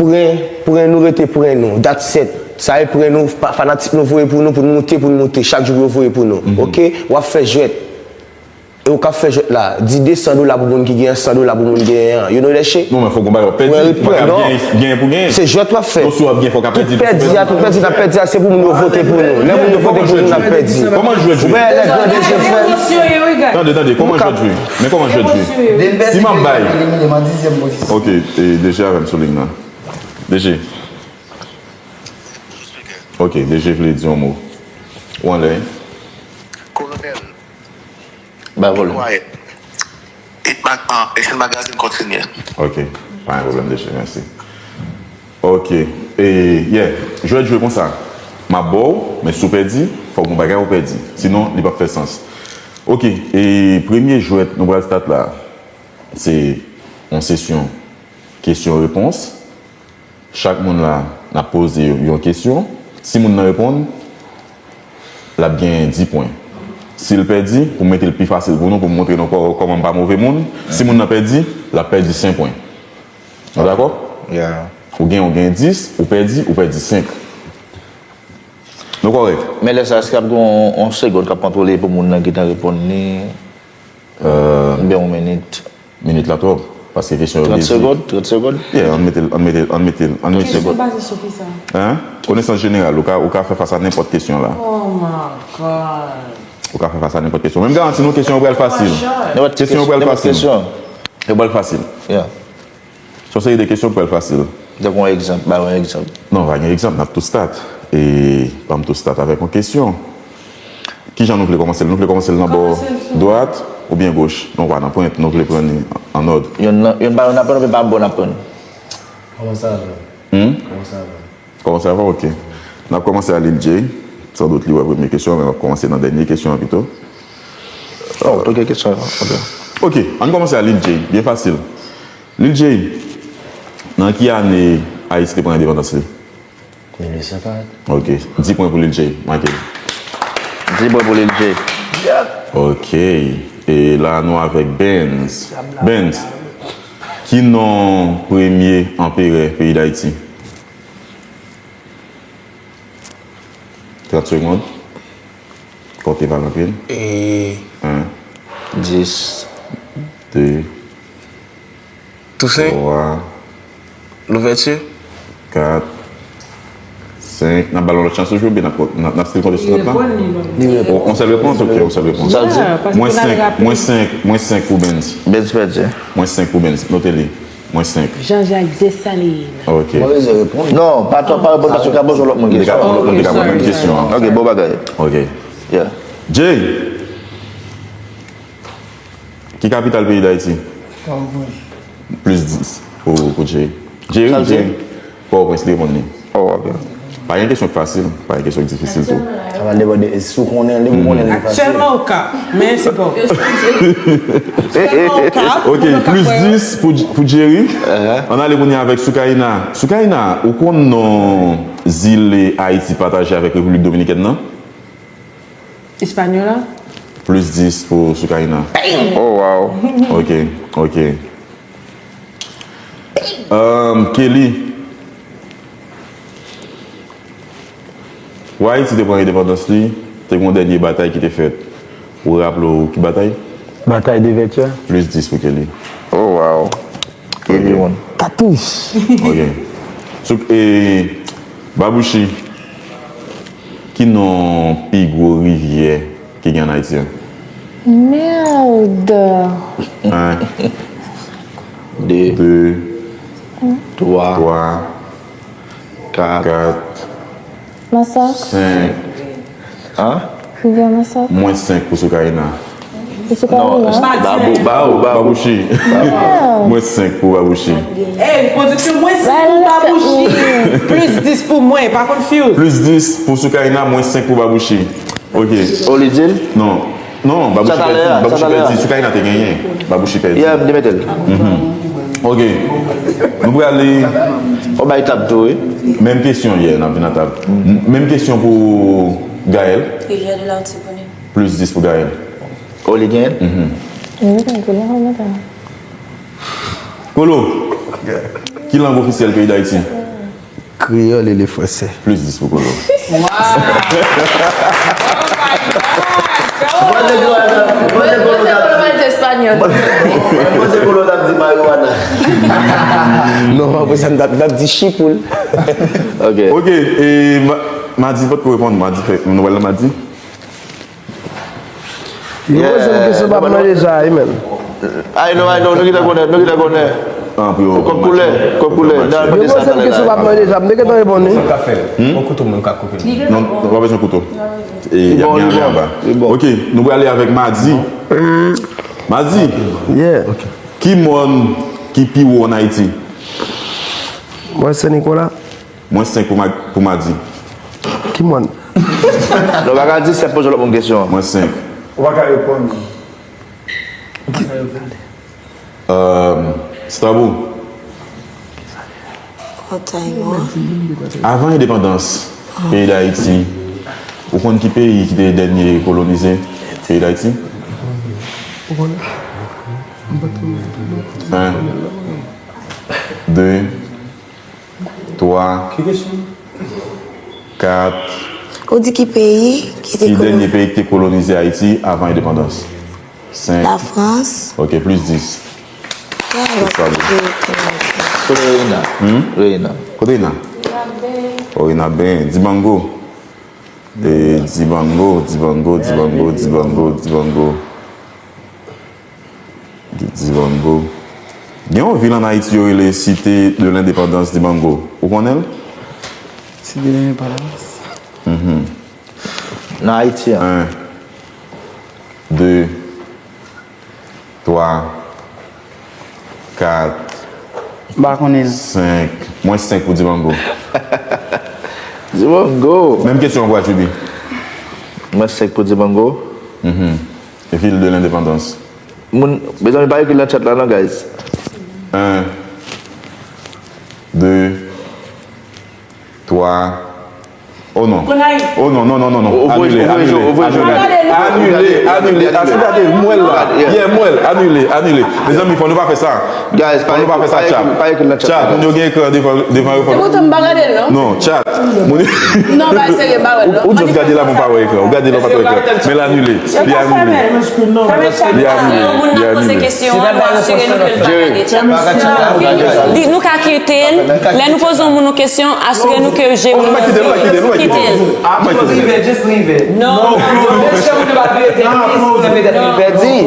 Pran, pran nou rete pran nou. That's it. Sa e pran nou, pa, fanatik nou voye pou nou, pou n moute, pou n moute. Chak jou pou yo voye pou nou. Ok? W ap fè jwèt. E ou k ap fè jwèt la, di de san dola pou moun ki genyen, san dola pou moun genyen an. You know that shit? Non, men fòk gon bagay w ap pèdi. Ou pa ka ap genyen, genyen pou genyen. Se jwèt w ap fè. Non, si w ap genyen, fòk w ap pèdi. Tout pèdi a, tout pèdi n ap pèdi a, se pou moun yo vote pou nou. Lè moun yo vote pou nou, n ap pèdi. Kòman jwèt jwe? Ou wè lè grandèz yo fè. Tande, tande, kòman jwèt jwe? Men kòman jwèt jwe? Si m ap bay. Ok, e, D G avè m sou liy nan. D G. Ok, D G vle di yon mo. Ou anlè? Kolonèl. Bay volum. Quiet. Hit Mag-, ah, Haitian Magazine kontinye. Ok, pa gen pwoblèm, D G, mèsi. Ok, e, yeah, jwèt jwe konsa. M ap ba w, men si w pèdi, fòk gon bagay ou pèdi. Sinon, li p ap fè sans. Ok, e premye jwèt nou pral stat la, se yon sesyon kesyon repons. Chak moun la, n ap poze yo yon kesyon. Si moun nan reponn, l ap gen dis pwen. Si l pèdi, pou m mete l pi fasil pou nou, pou m montre nou kò- kòman m pa move moun, si moun nan pèdi, l ap pèdi senk pwen. Nou dakò? Yeah. Ou gen, ou gen dis, ou pèdi, ou pèdi senk. Nou kòrèk? Men lè sa, èske ap gen yon, yon segonn k ap kontwole pou moun nan gentan reponn li? Oubyen yon minit? Minit la twòp. Paske kesyon yo Trant basic. Segonn? Trant segonn? Yeah, ann mete l, ann mete l, ann mete l, ann mete Kesyon l. Baze sou ki sa? Hein? Konesans jeneral, ou ka, ou ka fè fas a nenpòt kesyon la. Oh my God. Ou ka fè fas a nenpòt kesyon. Men m garanti nou, kesyon yo pral fasil. Nenpòt ti Kesyon yo pral nenpòt fasil. Kesyon. Yo pral fasil. Yeah. Se yon seri de kesyon yo pral fasil. Donk, yon egzanp, ba yon egzanp. Non, pa gen egzanp, n ap tou stat. E pa m tou stat avèk yon kesyon. Kijan nou vle kòmanse l? Nou vle kòmanse l nan bò dwat oubyen goch? Nou pa nan pwent, nou vle pran li an òd. Yonn nan, yonn pa yonn aprann oubyen pa bon aprann? Kòmanse avè l. Hmm? Kòmanse avè l. Kòmanse avè l, ok. N ap kòmanse a Lil J. Sandout li wè premye kesyon, men n ap kòmanse nan dènye kesyon an pito. Oh, ok, kesyon an. Ok. Ok, ann kòmanse a Lil J. Byen fasil. Lil J, nan ki ane Ayiti te pran endepandans li? Mil uit san kat. Ok. Dis pwen pou Lil J. Michael. Dis pwen pou Lil J. Ok. E la nou avèk Benz. Benz, ki non premye anperè peyi Dayiti? Trant segonn. Konte pa anpil. E Hein? Dis. De. Tousen. Twa. Louvèti. Kat. Senk. N ap ba l yon lòt chans toujou, oubyen n ap, n ap, n ap still konte sou trant lan? On, on sèl repons? Ok, on sèl repons. Sa l di? Mwen senk, mwen senk, mwen senk pou Benz. Benz pèdi. Mwen senk pou Benz. Note li. Mwen senk. Jean-Jacques Dessalines. Ok. Non, pa twò pa reponn paske w ka poze lòt moun Mwen te ka kesyon. mwen te ka poze menm kesyon an. Ok, bon bagay. Ok. Yeah. Jay, ki kapital peyi Dayiti? Plis dis pou, pou Jay. Jerry, Sa l di? Jerry. Pòtoprens li reponn li. Oh, ok. Pa gen kesyon k fasil, pa gen kesyon k difisil tou. Sa va depande si w konnen li, ou konnen li fasil. Aktyèlman, Okap. Men se pa Okap. Ok, plis dis pou, pou Jerry. Ann ale kounye a avèk Soukaina. Soukaina, ou konn non zile Ayiti pataje avèk Repiblik Dominikèn nan? Hispaniola. Plis dis pou Soukaina. Oh, wow. Ok, ok. Um, Kelly, pou Ayiti te pran endepandans li, te gen yon dènye batay ki te fèt. Ou raple w ki batay? Batay de Vètyè. Plis dis pou Kelly. Oh, wow. Kelly one. Katouch. Ok. Sou, e, Babouchi, ki non pi gwo rivyè ki gen ann Ayiti an? Merde. Hein? De. De. Twa. Twa. Kat. Kat. Masak. Senk. Hein? Rivyè Masak. Mwens senk pou Soukaina. Pou Soukaina. Babou, babou, babou. Babouchi. Mwens senk pou Babouchi. Ey, pwodiksyon, mwens senk pou Babouchi. Plis dis pou mwen, pa confuse. Plis dis pou Soukaina, mwens senk pou Babouchi. Ok. O, li di l? Non. Non, Babouchi Sa talè pèdi. a, sa Babouchi talè a. pèdi. Soukaina te genyen. Babouchi pèdi. Yeah, m te mete l. Ok. Nou prale. O, bay tab tou, wi. Menm kesyon yè, n ap vin a tab. M- Menm kesyon pou Gaël. Rivière de l'Artibonite. Plis dis pou Gaël. O, li genyen? Mwen pa konnen kòman ta. Kolo. Ki lang ofisyèl peyi Dayiti? Kreyòl e le fransè. Plis dis pou Kolo. Espanyòl. Mwen panse Kolo t ap di marijuana. Non, apre sa, m t ap m t ap di chipoul. Ok. Ok, e ma- Madi, potko reponn, Madi fè, nou wè l Madi? Yo poze m kesyon pa mande sa, wi, menm. Ay, non, ay, non, nou gentan konnen, nou gentan konnen. An, pou yo. Kòb koulè, kòb koulè. N al Yo mande sa poze m talè kesyon pa la. Mande sa, m te gentan reponn, wi. Sa ka fè. Yon kouto mwen ka koupe. Non, nou pa bezwen kouto. E, y ap gen anlè anba. Ok, nou prale avèk Madi. Madi, Yeah. ki mòn ki pi wo ann Ayiti? Mwen, Sen Nikola. Mwens senk pou, ma- pou Madi. Ki mòn? Nou pa ka di sèp poze lòt moun kesyon an. Mwens senk. Ou pa ka reponn. Euh, Stabou, An Taiwan. Avan endepandans peyi Dayiti, ou konn ki peyi ki te dènye kolonize peyi Dayiti? En, de, twa, kat. Ou di ki peyi ki te Ki kolonize? Dènye peyi ki te kolonize Ayiti avan endepandans? Senk. Lafrans. Ok, plis dis. Kote Reina? Reina. Kote Reina? O, Reina ben. Dibango. E, Dibango, Dibango, Dibango, Dibango, Dibango. Dibango. Gen yon vil an Ayiti yo rele Cité de l'Indépendance Dibango. Ou konnen l? Cité de l'Indépendance. Nan Ayiti an. En, de, twa, kat, M pa konnen l. senk. Mwens senk pou Dibango. Dibango. Menm kesyon pou H B B. Mwens senk pou Dibango. Ville de l'Indépendance. Moun, mezanmi, pa ekri nan chat la non, guys. En, de, twa. Oh non. Oh non, non, non, non, non. Anile, anile, anile. Anile, anile. Aso gade, m wè l la. Yeah, m wè l. Anile, anile. Mezanmi, fò nou pa fè sa. Fò nou pa fè sa, chat. Chat, moun yo gen ekran devan, devan yo, fò. Poutan m pa gade l non. Non, chat. Moun yo. Non, ba serye, ba wè l non. Ou just gade la, moun pa wè ekran. Ou gade la, ou pa t wè ekran. Men l anile. Li anile. Li anile. Li anile. Li anile. Kesyon an, nou asire nou ke l pa gade chat. Di, nou ka kite l. Lè nou poze yon moun yon kesyon, asire nou ke jere. Nou pa kite l, nou pa kite l, nou pa kite l. Kite l. Nou pa kite l. Just leave it. Non. Just tell me the verite.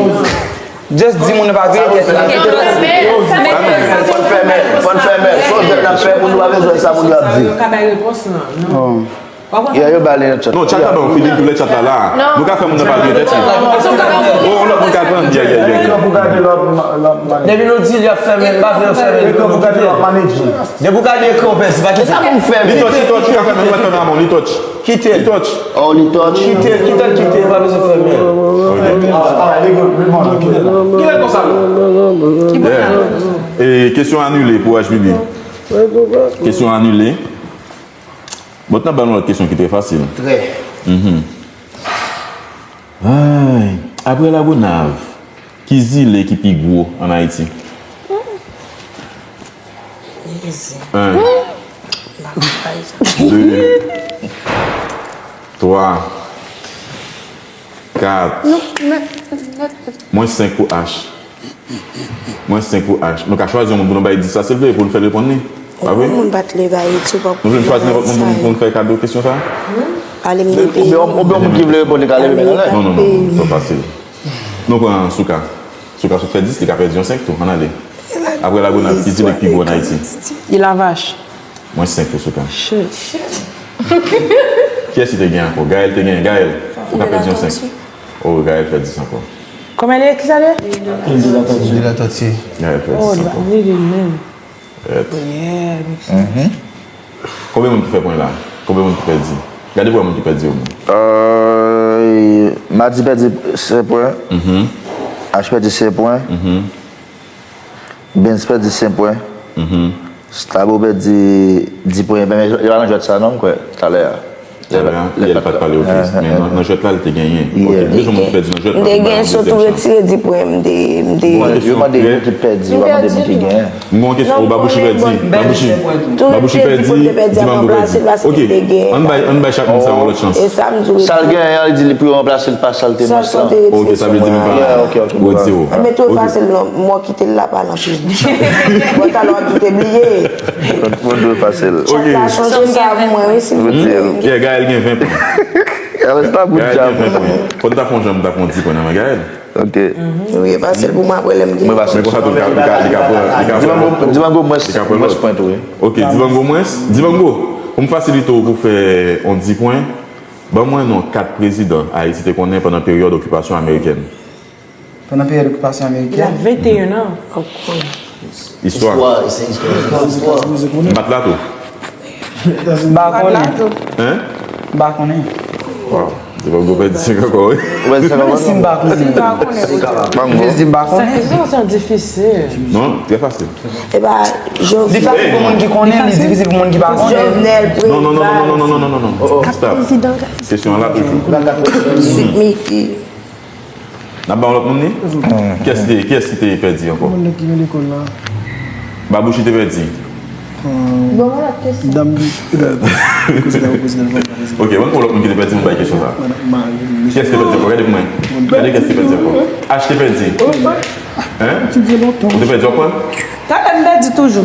Just di moun nan pa verite. Kite l. Fòn fèmen, fòn fèmen. Son jwèt nan fè moun yo pa bezwen sa moun yo ap di. Yo ka bay repons lan. Non. Yeah, yo ba li nan chat. Non, chat la ba w feeling pou lè chat la la. Nou ka fè moun nan pa vire tèt li. Oh, yon lòt moun ka pran. Yeah, yeah, yeah, yeah. Depi nou di l y ap fèmen, m pa vle yo fèmen. Depi w gade ekran w pèdi, pa kite. Sa moun fèmen. Li touch, li touch, li ka fèmen, nou mèt fèmen a bon, li touch. Kite. Li touch. Oh, li touch. Kite, kite l, kite, pa bezwen fèmen. Ok. Kite l konsa. Yeah. E kesyon anile pou H B B. Kesyon anile. Bon, n ap ba nou lòt kesyon ki trè fasil. Trè. Ay, apre Lagonav, ki zile ki pi gwo ann Ayiti? En, de, twa, kat. Mwens senk pou H. Mwens senk pou H. Nou ka chwazi yon moun pou nou bay dis la, silvouplè, pou nou fè l reponn li. Pa vre? Moun pa t le bay YouTube. Nou vle n chwazi nenpòt moun pou nou, pou nou fè kado kesyon sa? Pale m de peyi. Oubyen yon moun ki vle reponn li ka leve men l anlè. Non, non, non, non, twò fasil. Nou pran Souka. Souka sot fè dis, li ka pèdi yon senk tou. Ann ale. Apre Lagonav, ki zile ki pi gwo ann Ayiti? Ilavach. Mwens senk pou Souka. Shit. Kiyès ki te gen ankò? Gaël te gen. Gaël, ou ka pèdi yon senk. Oh, Gaël fè dis ankò. Kòman li, ki sa li? Île de la Tortue. Gaël fè Oh, dis li ankò. pa vle li menm. Ret. Yeah. Konbyen moun ki fè pwen la? Konbyen moun ki pèdi? Gade pou wè moun ki pèdi yo menm. Euh, Madi pèdi senk pwen. H pèdi senk pwen. Benz pèdi senk pwen. Stabo pèdi dis pwen. Men yo pa nan jwèt sa non, m kwè, talè a. Talè a, yè l pa t pale, ok. Men nan, nan jwèt la, li te genyen. Ok, m bezwen moun ki pèdi nan jwèt la. M te gen, sitou retire dis pwen, m te, m te. Yo mande moun ki pèdi, yo pa mande moun ki genyen. M gen yon kesyon, oh, Babouchi pèdi. Babouchi. Babouchi pèdi, Dibango pèdi. Ok, ann bay, ann bay chak moun sa yon lòt chans. E sa m di w. Sa l genyen an, li di li pou yo ranplase l pa sa l te mwen sa. Ok, sa vle di nou pa retire w. Mete w fasil non, mwen kite l la pa nan pil. Bon, talè w ap di w te bliye. Mwen dwe fasil. Chat la chanje sa pou mwen, wi, silvouplè. Yeah, Gaël gen ven pwen. Gaël gen ven pwen. Fò n ta fè yon jan, m ta pran dis pwen nan men Gaël. Ok. Wi, e fasil pou mwen apre lè m gen. Men konsa tou, li ka, li ka, li ka pran, li ka pran lòt. Dibango mwens, mwens pwen tou, wi. Ok, Dibango mwens. Dibango, pou m fasilite w pou fè yon dis pwen, ban mwen non kat prezidan Ayiti te konnen pandan peryòd okipasyon amerikèn. Pandan peryòd okipasyon amerikèn. Venteyen an. Istwa. Istwa, se istwa. M pa t la tou. M pa konnen. Hein? M pa konnen. Wow. Se pa pou pèdi senk ankò, wi. Ou pèdi senk ankò? Si m pa konnen. Si m pa konnen. Pa m jis di m pa konnen. Sa kesyon sa difisil. Non, trè fasil. E ba, Jovenel. Li fasil pou moun ki konnen, li difisil pou moun ki pa konnen. Jovenel, Preval. Non, non, non, non, non, non, non, non, non, non. Stop. Kat prezidan, guys. Kesyon an la toujou. Sweet Mickey. N ap ba yon lòt moun li? Kiyès te, kiyès ki te pèdi ankò? Moun ki gen lekòl la. Babouchi te pèdi. Bon, yon lòt kesyon. Dam ki prezidan, prezidan, prezidan. Ok, ban m yon lòt moun ki te pèdi, m bay kesyon sa. Kiyès te pèdi ankò? Gade pou mwen. Gade kiyès te pèdi ankò. H te pèdi. Hein? Ou te pèdi, w ap pran? Talè m pèdi toujou.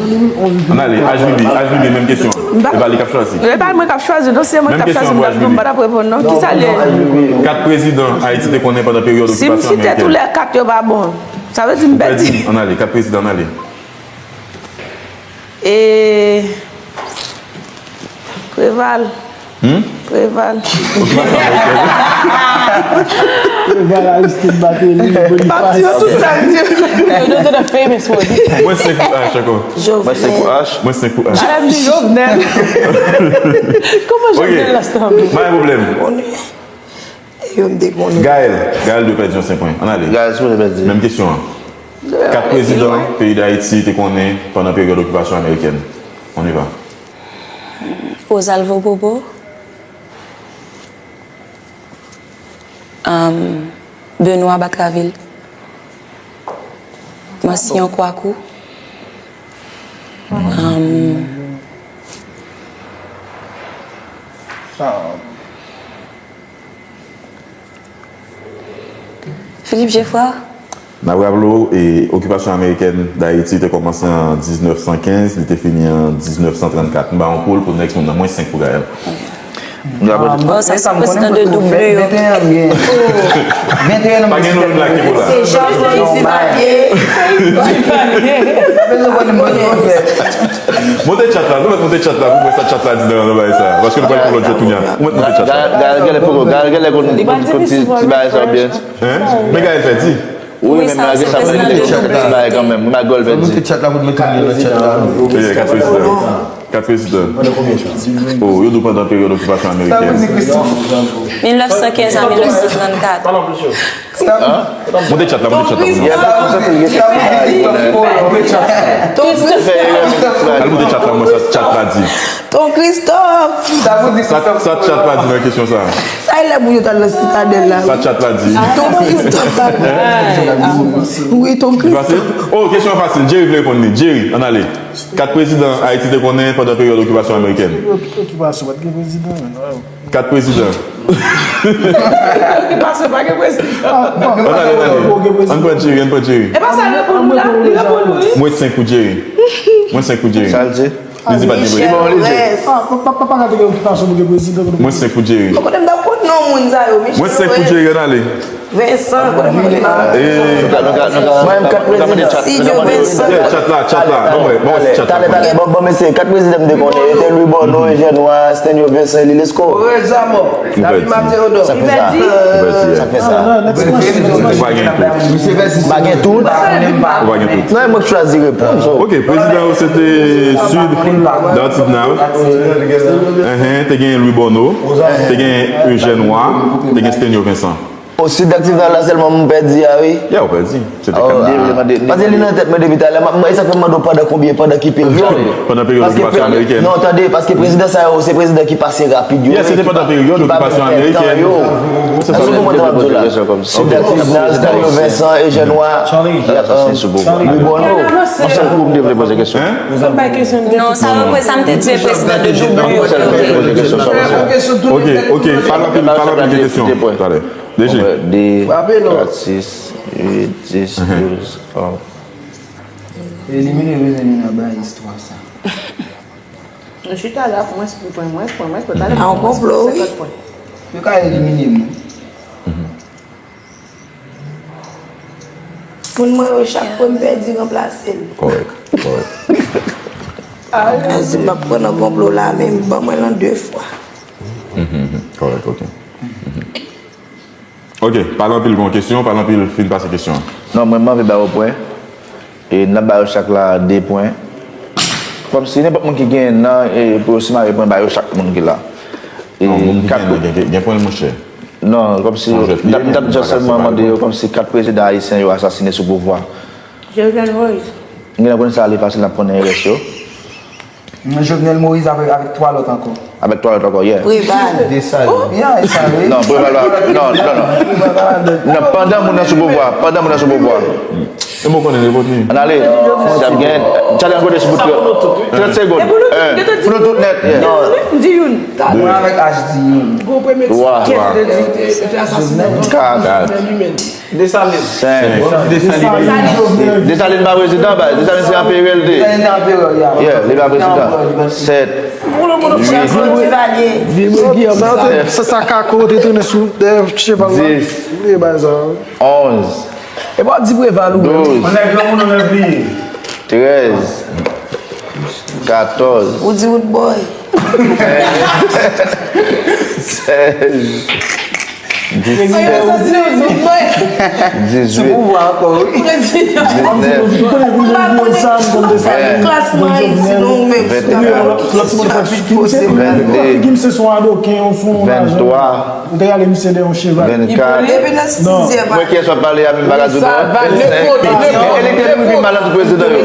Ann ale, H B B, H B B, menm kesyon. E pa li k ap chwazi. E pa mwen k ap chwazi, non, se mwen k ap chwazi, m t ap di w m pa t ap reponn, non. Kisa l ye? Kat prezidan Ayiti te konnen pandan peryòd okipasyon amerikèn. Si m site tou lè kat yo pa bon, sa vle di m pèdi. Ann ale, kat prezidan, ann ale. E, Preval. Hmm? Preval. Preval, Aristide, Martelly, Boniface. M ap di yo tout sa m di. Yo, those are the famous ones. Mwen senk pou H ankò. Mwen senk pou H. Mwen senk pou H. Madam di Jovenel. Kòman Jovenel la sanble? Pa gen pwoblèm. Yo m te konnen. Gaël, Gaël dwe pèdi yon senk pwen. Ann ale. Gaël sipoze pèdi. Menm kesyon an. Kat prezidan peyi Dayiti te konnen pandan peryòd okipasyon amerikèn? On y va. Rosalvo Bobo. Um, Benoît Batraville. Massillon Kouakou. Um, Philippe Geffrard. N ap raple w, e, okipasyon amerikèn Dayiti te kòmanse an diznèf san kenz, li te fini an diznèf san trannkat. M ba yon poul pou next moun nan. Mwen senk pou Gaël. Bon, sa se prezidan de double yo. Venteyen an m gen. Venteyen an m gen. Pa gen nou menm la ki pou la. Se Jean Moïse Duvalier. Bezwen konn mwen. Monte chat la, nou mèt monte chat la pou wè sa chat la di nan, nan bagay sa. Paske nou pral pou lòt jwèt kounye a. Ou mèt monte chat la. Gaël, Gaël genlè poko, Gaël genlè konn, konn, konn ti, ti bagay sa byen. Hein? Men Gaël fè di. Wi, men malgre sa, mwen rete ti bagay kanmenm. Wi, malgre l fè di. Monte chat la pou nou mete nan chat la. Kat prezidan. Kat prezidan. Oh, yo di w pandan peryòd okipasyon amerikèn. Mil nèf san kenz a mil nèf san trannkat. Monte chat la, monte chat la pou nou. Al monte chat la, mwen sa chat la di. Ton Christophe. Sa, sa chat la di nan kesyon sa. Sa e lè pou yo t al nan Sitadèl la. Sa chat la di. Ton Christophe. Wi, Ton Christophe. Oh, kesyon an fasil. Jerry vle reponn li. Jerry, ann ale. Kat prezidan Ayiti te konnen pandan peryòd okipasyon amerikèn? Okipasyon, pa t gen prezidan. Kat prezidan. Okipasyon pa gen prezidan. Ann ale, ann ale. Ann pran Jerry, ann pran Jerry. E pa sa l reponn ou la, li reponn ou wi. Mwen senk pou Jerry. Mwen senk pou Jerry. Sa l di? Li di pa t gen prezidan. Michel Rès. Ah, pa, pa, pa, pa ka te gen okipasyon pou gen prezidan. Mwen senk pou Jerry. Mwen konnen m t ap konn non moun sa yo, Michel Rès. Mwen senk pou Jerry, ann ale. Vincent, konnen moun la. Eh. Mwen menm kat prezidan. Sidney Vincent. Yeah, chat la, chat la. Bon, bon, chat la. Talè, talè, bon, bon, mesye, kat prezidan m te konnen, yo te Louis Borno, Eugène Roy, Stanlio Vincent, Lilesco. Ou pèdi. Ou pèdi. Sa k fè sa. Ou pa gen tout. Ou pa gen tout. Ou pa gen tout. Non, e mwen k chwazi reponn, so. Ok, prezidan yo se te Sid, Dartiguenave. Enhen, te gen Louis Borno. Te gen Eugène Roy. Te gen Stanlio Vincent. O Sid Dartiguenave la sèlman m pèdi a, wi. Yeah, ou pèdi. Se te kat la. Paske li nan tèt mwen depi talè. M ap, e sa fè m mande w pandan konbyen, pandan ki peryòd? Pandan peryòd okipasyon amerikèn. Non, tande, paske prezidan sa yo, se prezidan ki pase rapid yo. Yeah, se te pandan peryòd okipasyon amerikèn. Se sa. Sid Dartiguenave, Stanlio Vincent, Eugène Roy, Louis Borno. Mwen se pou m te vle poze kesyon. Non, sa mwen, sa m te di prezidan de double yo. Ok, ok, pale anpil, pale anpil de kesyon. Talè. D G. De, kat, sis, uit, dis, douz, onz. Elimine Rosemina bay istwa sa. Nou chita la pou mwen, pou mwen, mwen, mwen, mwen, talè. A, yon konplo, wi. Yo ka elimine m, wi. Moun mwen yo, chak fwa m pèdi, ranplase l. Kòrèk, kòrèk. Ansi m ap pran nan konplo la, men ban mwen l an de fwa. Kòrèk, ok. Ok, pale anpil, gon kesyon, pale anpil, fin pase kesyon an. Non, mwen, m anvi ba yo pwen. E n ap ba yo chak la de pwen. Kòmsi nenpòt moun ki genyen nan, e, pou yo simare pwen, ba yo chak moun ki la. E, non, moun ki kat genyen nan, gen, gen, gen pwen, monchè. Non, kòmsi, m t ap, m t ap just sèlman mande yo kòmsi kat prezidan ayisyen yo asasinen sou pouvwa. Jovenel Moïse. M genlè konnen sa ale fasil, n ap konnen rès yo. Jovenel Moïse avèk, avèk twa lòt ankò. Avèk twa lòt ankò, yeah. Preval. Desalin. Yeah, e sa, wi. Non, Preval pa, non, non, non. Non, pandan moun nan sou pouvwa, pandan moun nan sou pouvwa. E mwen konnen nenpòt li. Ann ale. Si ap gen, Charlie, ann kote sou bout trant segonn. Un. Pou nou tout nèt, yeah. M di youn. Mwen avèk H di youn. Twa. Kat. Desalin. Senk. Desalin. Desalin pa prezidan, baz. Desalin se anperè l te ye. Desalin te anperè, yeah. Yeah, li pa prezidan. Sèt. Vye Guillaume, sa, sa kako te tounen sou dèyè cheval la. Dis. Li bay sa. Onz. E pa di Preval ou menm. Douz. Ann nèg granmoun ou menm bliye. Trèz. Katòz. Ou di Root Boy. Sèz. Disèt. Sou pouvwa ankò, wi. Diznèf. Venn. Vennde. Venntwa. Vennkat. Mwen kiyès w ap pale a, menm pa ka di non. E li te pi mal an tou prezidan yo.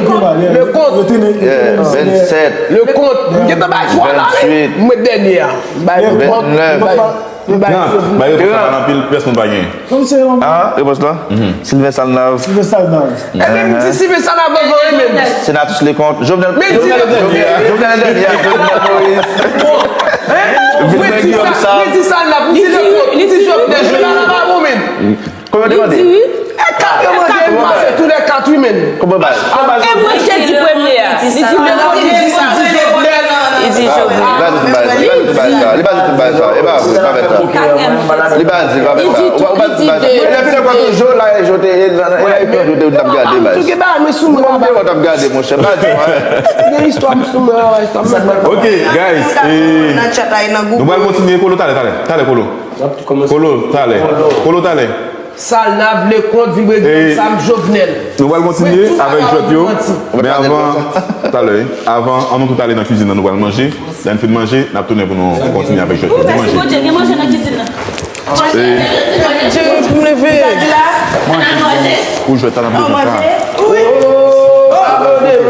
Vennsèt. Vennwit. Vennèf. Gran, ba yo pwofesè anpil, pèsonn pa gen. Ah, repons la? Sylvain Salnav. Sylvain Salnav. Ebyen, m di Sylvain Salnav avan yo menm. Senatus Leconte. Jovenel. Men di Jovenel, Jovenel Daniel, Jovenel Moïse. Mwen di sa, mwen di Salnav, m di Leconte, m di Jovenel, Jovenel pa bon menm. Konbyen w te mande? E kat yo mande, m pase tou lè kat wi menm. Konbyen w bay? E mwen ki te di premye a. Li di Leconte, li di Jovenel. Li pa di tout bagay sa. Li pa di tout bagay sa. E pa vre, pa fè sa. Li pa di, li pa fè sa. Ou pa, ou pa di tout bagay sa. E lè fini, kwa toujou la, e jote, e nan, e nan ekran, jote, ou t ap gade, baz. Ou pa montre w t ap gade, monchè. Pa di mwen. Gen istwa m sou mwen, istwa m sou mwen. Ok, guys, e, nou pral kontinye, Kolo, talè, talè, talè, Kolo. Kolo, talè. Kolo, talè. Salnav, Leconte, Vilbré Guillaume, Sam, Jovenel. Nou pral kontinye avèk jwèt yo. Men avan, talè, wi. Avan, ann nou tout ale nan kizin nan, nou pral manje. Lè n fin manje, n ap tounen pou nou kontinye avèk jwèt yo. Wi, mèsi Bondye, gen manje nan kizin nan. Pou jwèt la, n ap bezwen sa. Mesye,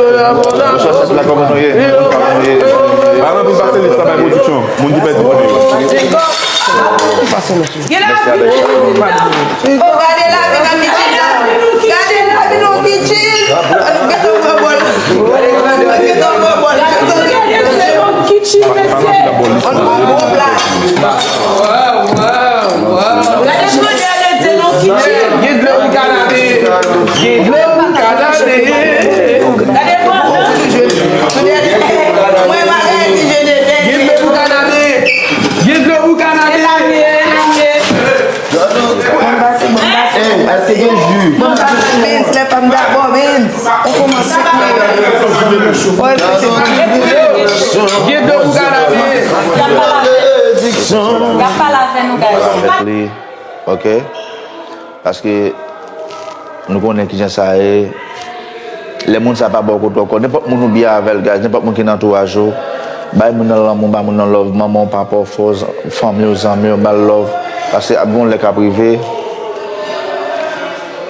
chèf la, kòman nou ye? Kòman nou ye? Pa nan pi pase lis la bay pwodiksyon. Moun ki pèdi pou yo. Gen lavi. Oh, gade lavi nan kitchen nan. Gade lavi nan kitchen. Ann gentan pran bòl. Ann gentan pran bòl. Kitchen, mesye. Ann pran gwo pla. Gade grandè de dye nan kitchen. Gen dlo pou kanade. Gen dlo pou kanade. Gade pandan. Mwen bagay ti je de tèt. Gen dlo pou kanade. Gen dlo pou kanade. Bon, pase, bon, pase. Ey, èske gen ji? Bon, pase, Benz, lè pa m dabò, Benz. On kòmanse. Gen dlo pou kanade. Y ap pale avè nou, guys. Avèk li, ok? Paske nou konnen kijan sa ye. Lè moun sa pa ba w kote w ankò, nenpòt moun ou byen avè l, guys, nenpòt moun ki nan antouraj ou, bay moun nan lanmou, bay moun nan love, manman w, papa w, frè w, fanmi w, zanmi w, ba l love. Paske ap gen yon lè k ap rive,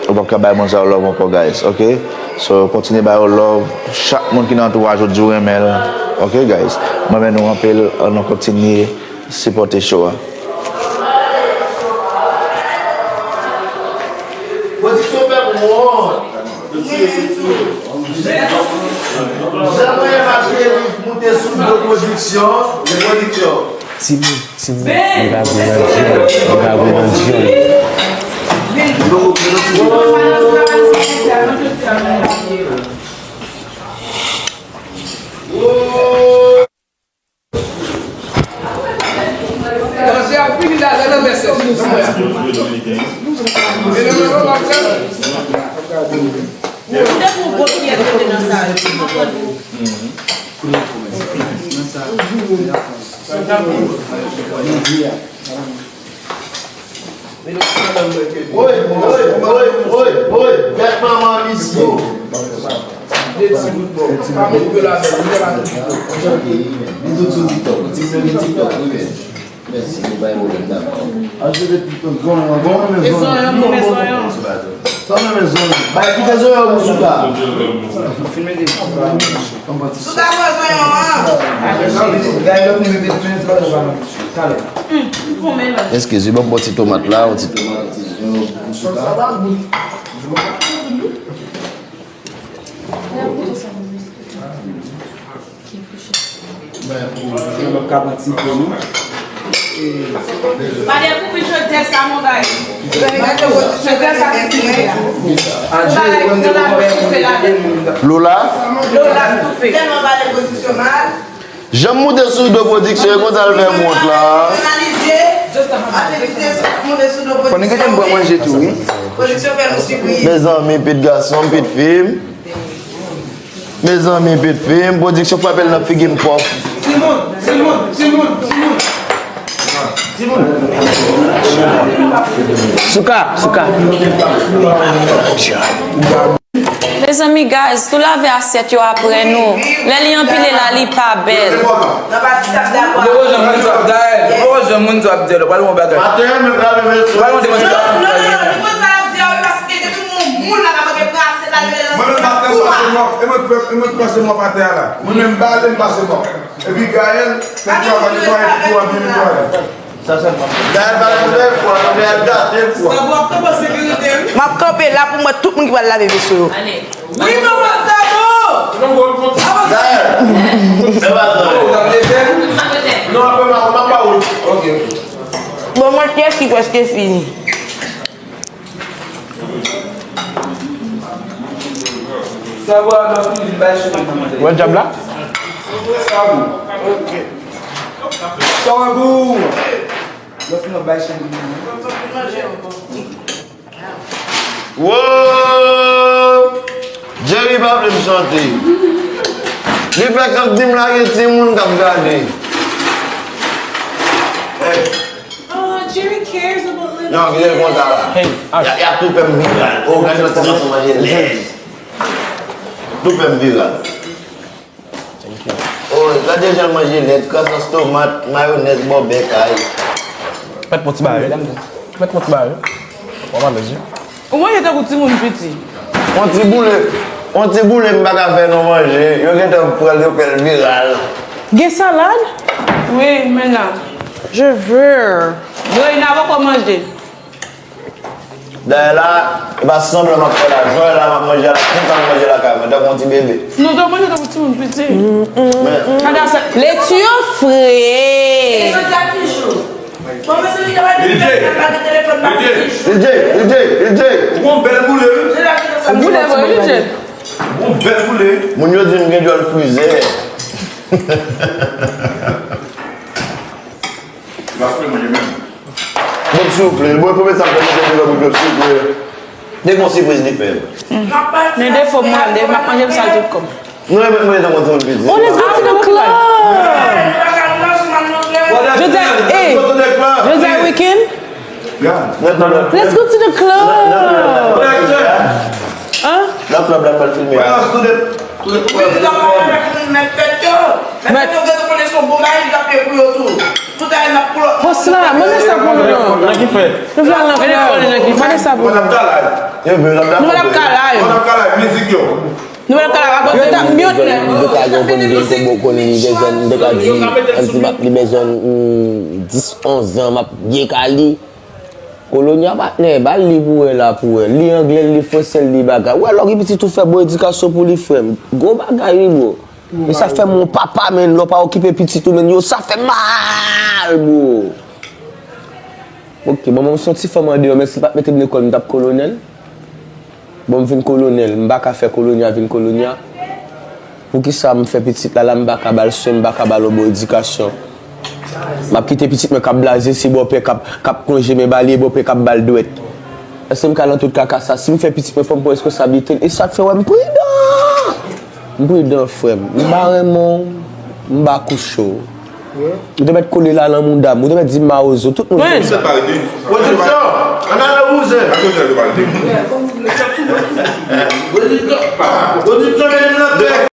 ou p ap ka bay moun sa yo love ankò, guys, ok? So, kontinye ba yo love. Chak moun ki nan antouraj ou, di w renmen l, ok, guys? Mwen renmen nou anpil, ann nou kontinye sipòte show a. Pwodiksyon fè m wont. Jan mwen mache li moute sou do pwodiksyon, le pwodiksyon. Timoun, timoun, li pa gwo nan dyòl, li pa gwo nan dyòl. Danje ap vini la, la nan mè sèch. Ou te pou gwo kiyè mete nan sa yo. Woy, woy, woy, woy, woy, bèt manman misye. De ti bout bon. Pa met dlo ladan, dlo ladan. Li tout sou TikTok. Li sou TikTok, wi, men. Mèsi, li bay pwoblèm, dakò. Achte de pito zonyon, bon, men zonyon. Zonyon, bon, men zonyon. Sa nan men zonyon. Bay kite zonyon pou Souka. Souka pran zonyon an. Eskize, ban m pran ti tomat la, yon ti tomat, yon ti zonyon pou Souka. Lola? Lola toufe. Jan m moute sou do pwodiksyon, e konsa l fè m wont la. Fò nou gentan pran manje tou, wi. Mezanmi, pit gason, pit fi m. Mezanmi, pit fi m, pwodiksyon frape l nan figi m pòf. Timoun, timoun, timoun, timoun. Souka, Souka. Mezanmi, guys, tou lave asyèt yo apre nou. Lè li anpile la, li pa bèl. Yo, yo, jwenn moun sa ap di, yo, pral yon bagay. Pral yon demonstrasyon. Mwen menm pa tè m pase mòp. E mwen, e mwen pase mòp atè a la. Mwen menm bale m pase mòp. Epi Gaël fè travay netwaye pou an byen netwaye. Gaël bale netwaye fwa, Gaël gate fwa. M ap kanpe la pou m wè tout moun ki pral lave veso yo. Wi, manman Sabo! Gaël! Se pa sa. Non, apre m ap, m ap ba ou. Ok. Bon, mwen, kiyès ki prèske fini? Wè djab la? Woo! Jerry pa vle m chante. Li fèk ap di m la gen timoun k ap gade. Hey. Oh, Jerry cares about little kids. Non, vire konsa la. Hey, y a, y a tou fè m viral. Oh, gade yon ti gason manje lèt. Tou fè m viral. Thank you. Oh, gade jan l manje lèt, kwasans tomat, mayonèz, bòbèk, ay. Mèt pran ti bagay. Mèt pran ti bagay. Ou manje tankou timoun piti. On ti boule, on ti boule m pa ka fè non manje. Yo gentan pran l, yo fè l viral. Gen salad? Wi, men la. Je veux. Reina poko manje. Dayè la, e pa sanblan m ap fè la. Jan la m ap manje a la, konsa m manje lakay mwen, tankou yon ti bebe. Nou te manje tankou timoun piti. Men. Letyo fre. L J, L J, L J. Ou gon bèl boule, wi. Boule, wi, L J. Ou gon bèl boule. Moun yo di m gen djòl frizè. L ap fè manje menm. Bon, soufle. Bon, premye sa m fè, mwen te lè pou soufle. Te gon sipriz li fè. Men defo m mande, m ap manje m sal tout kò m. Nou renmen mwen nan mwen tonton piti. Oh, let's go to the club! Jodi a, hey, jodi a weekend? Let's go to the club! Nan club la pral filme. Mèt. Pòs la, mande sa pou nou non. Nan ki fè? Nou vle al nan club. Mande sa pou nou. Nou vle ap kalay. Nou wè kara yo t ap myonnen. M te ka gen yon konn gen konbo koloni bezwen, m te ka di, an ti bak li bezwen, mm, dis, onz an, m ap byen ka li. Koloni a patnè, ba l li pou wè la pou wè. Li anglè, li fransè, li bagay. Wè lò ki pitit ou fè bon edikasyon pou li, frè m. Gwo bagay wi, bro. E sa fè m yon papa, men lè w pa okipe pitit ou, men yo, sa fè mal, bro. Ok, manman m se yon ti fanm andeyò, men si l pa t mete m lekòl, m t ap kolonèl. Bon, m vin kolonèl, m pa ka fè koloni a vin koloni a. Poukisa m fè pitit la, la m pa ka ba l swen, m pa ka ba l yon bon edikasyon? M ap kite pitit mwen k ap blaze, se bòpè k ap, k ap plonje men ba li, e bòpè k ap ba l dwèt. Èske m ka nan tout kaka sa? Si m fè pitit mwen, fò m pran responsablite l. E sa k fè w wè m pridan. M pridan, frè m. M pa renmen w, m pa kouche w. Ou te mèt kole la nan mouda m. Ou te mèt di m mawozo. Tout moun konn sa. Pwodiksyon, ann ale wouze. Pwodiksyon, pwodiksyon, mete m nan tèt.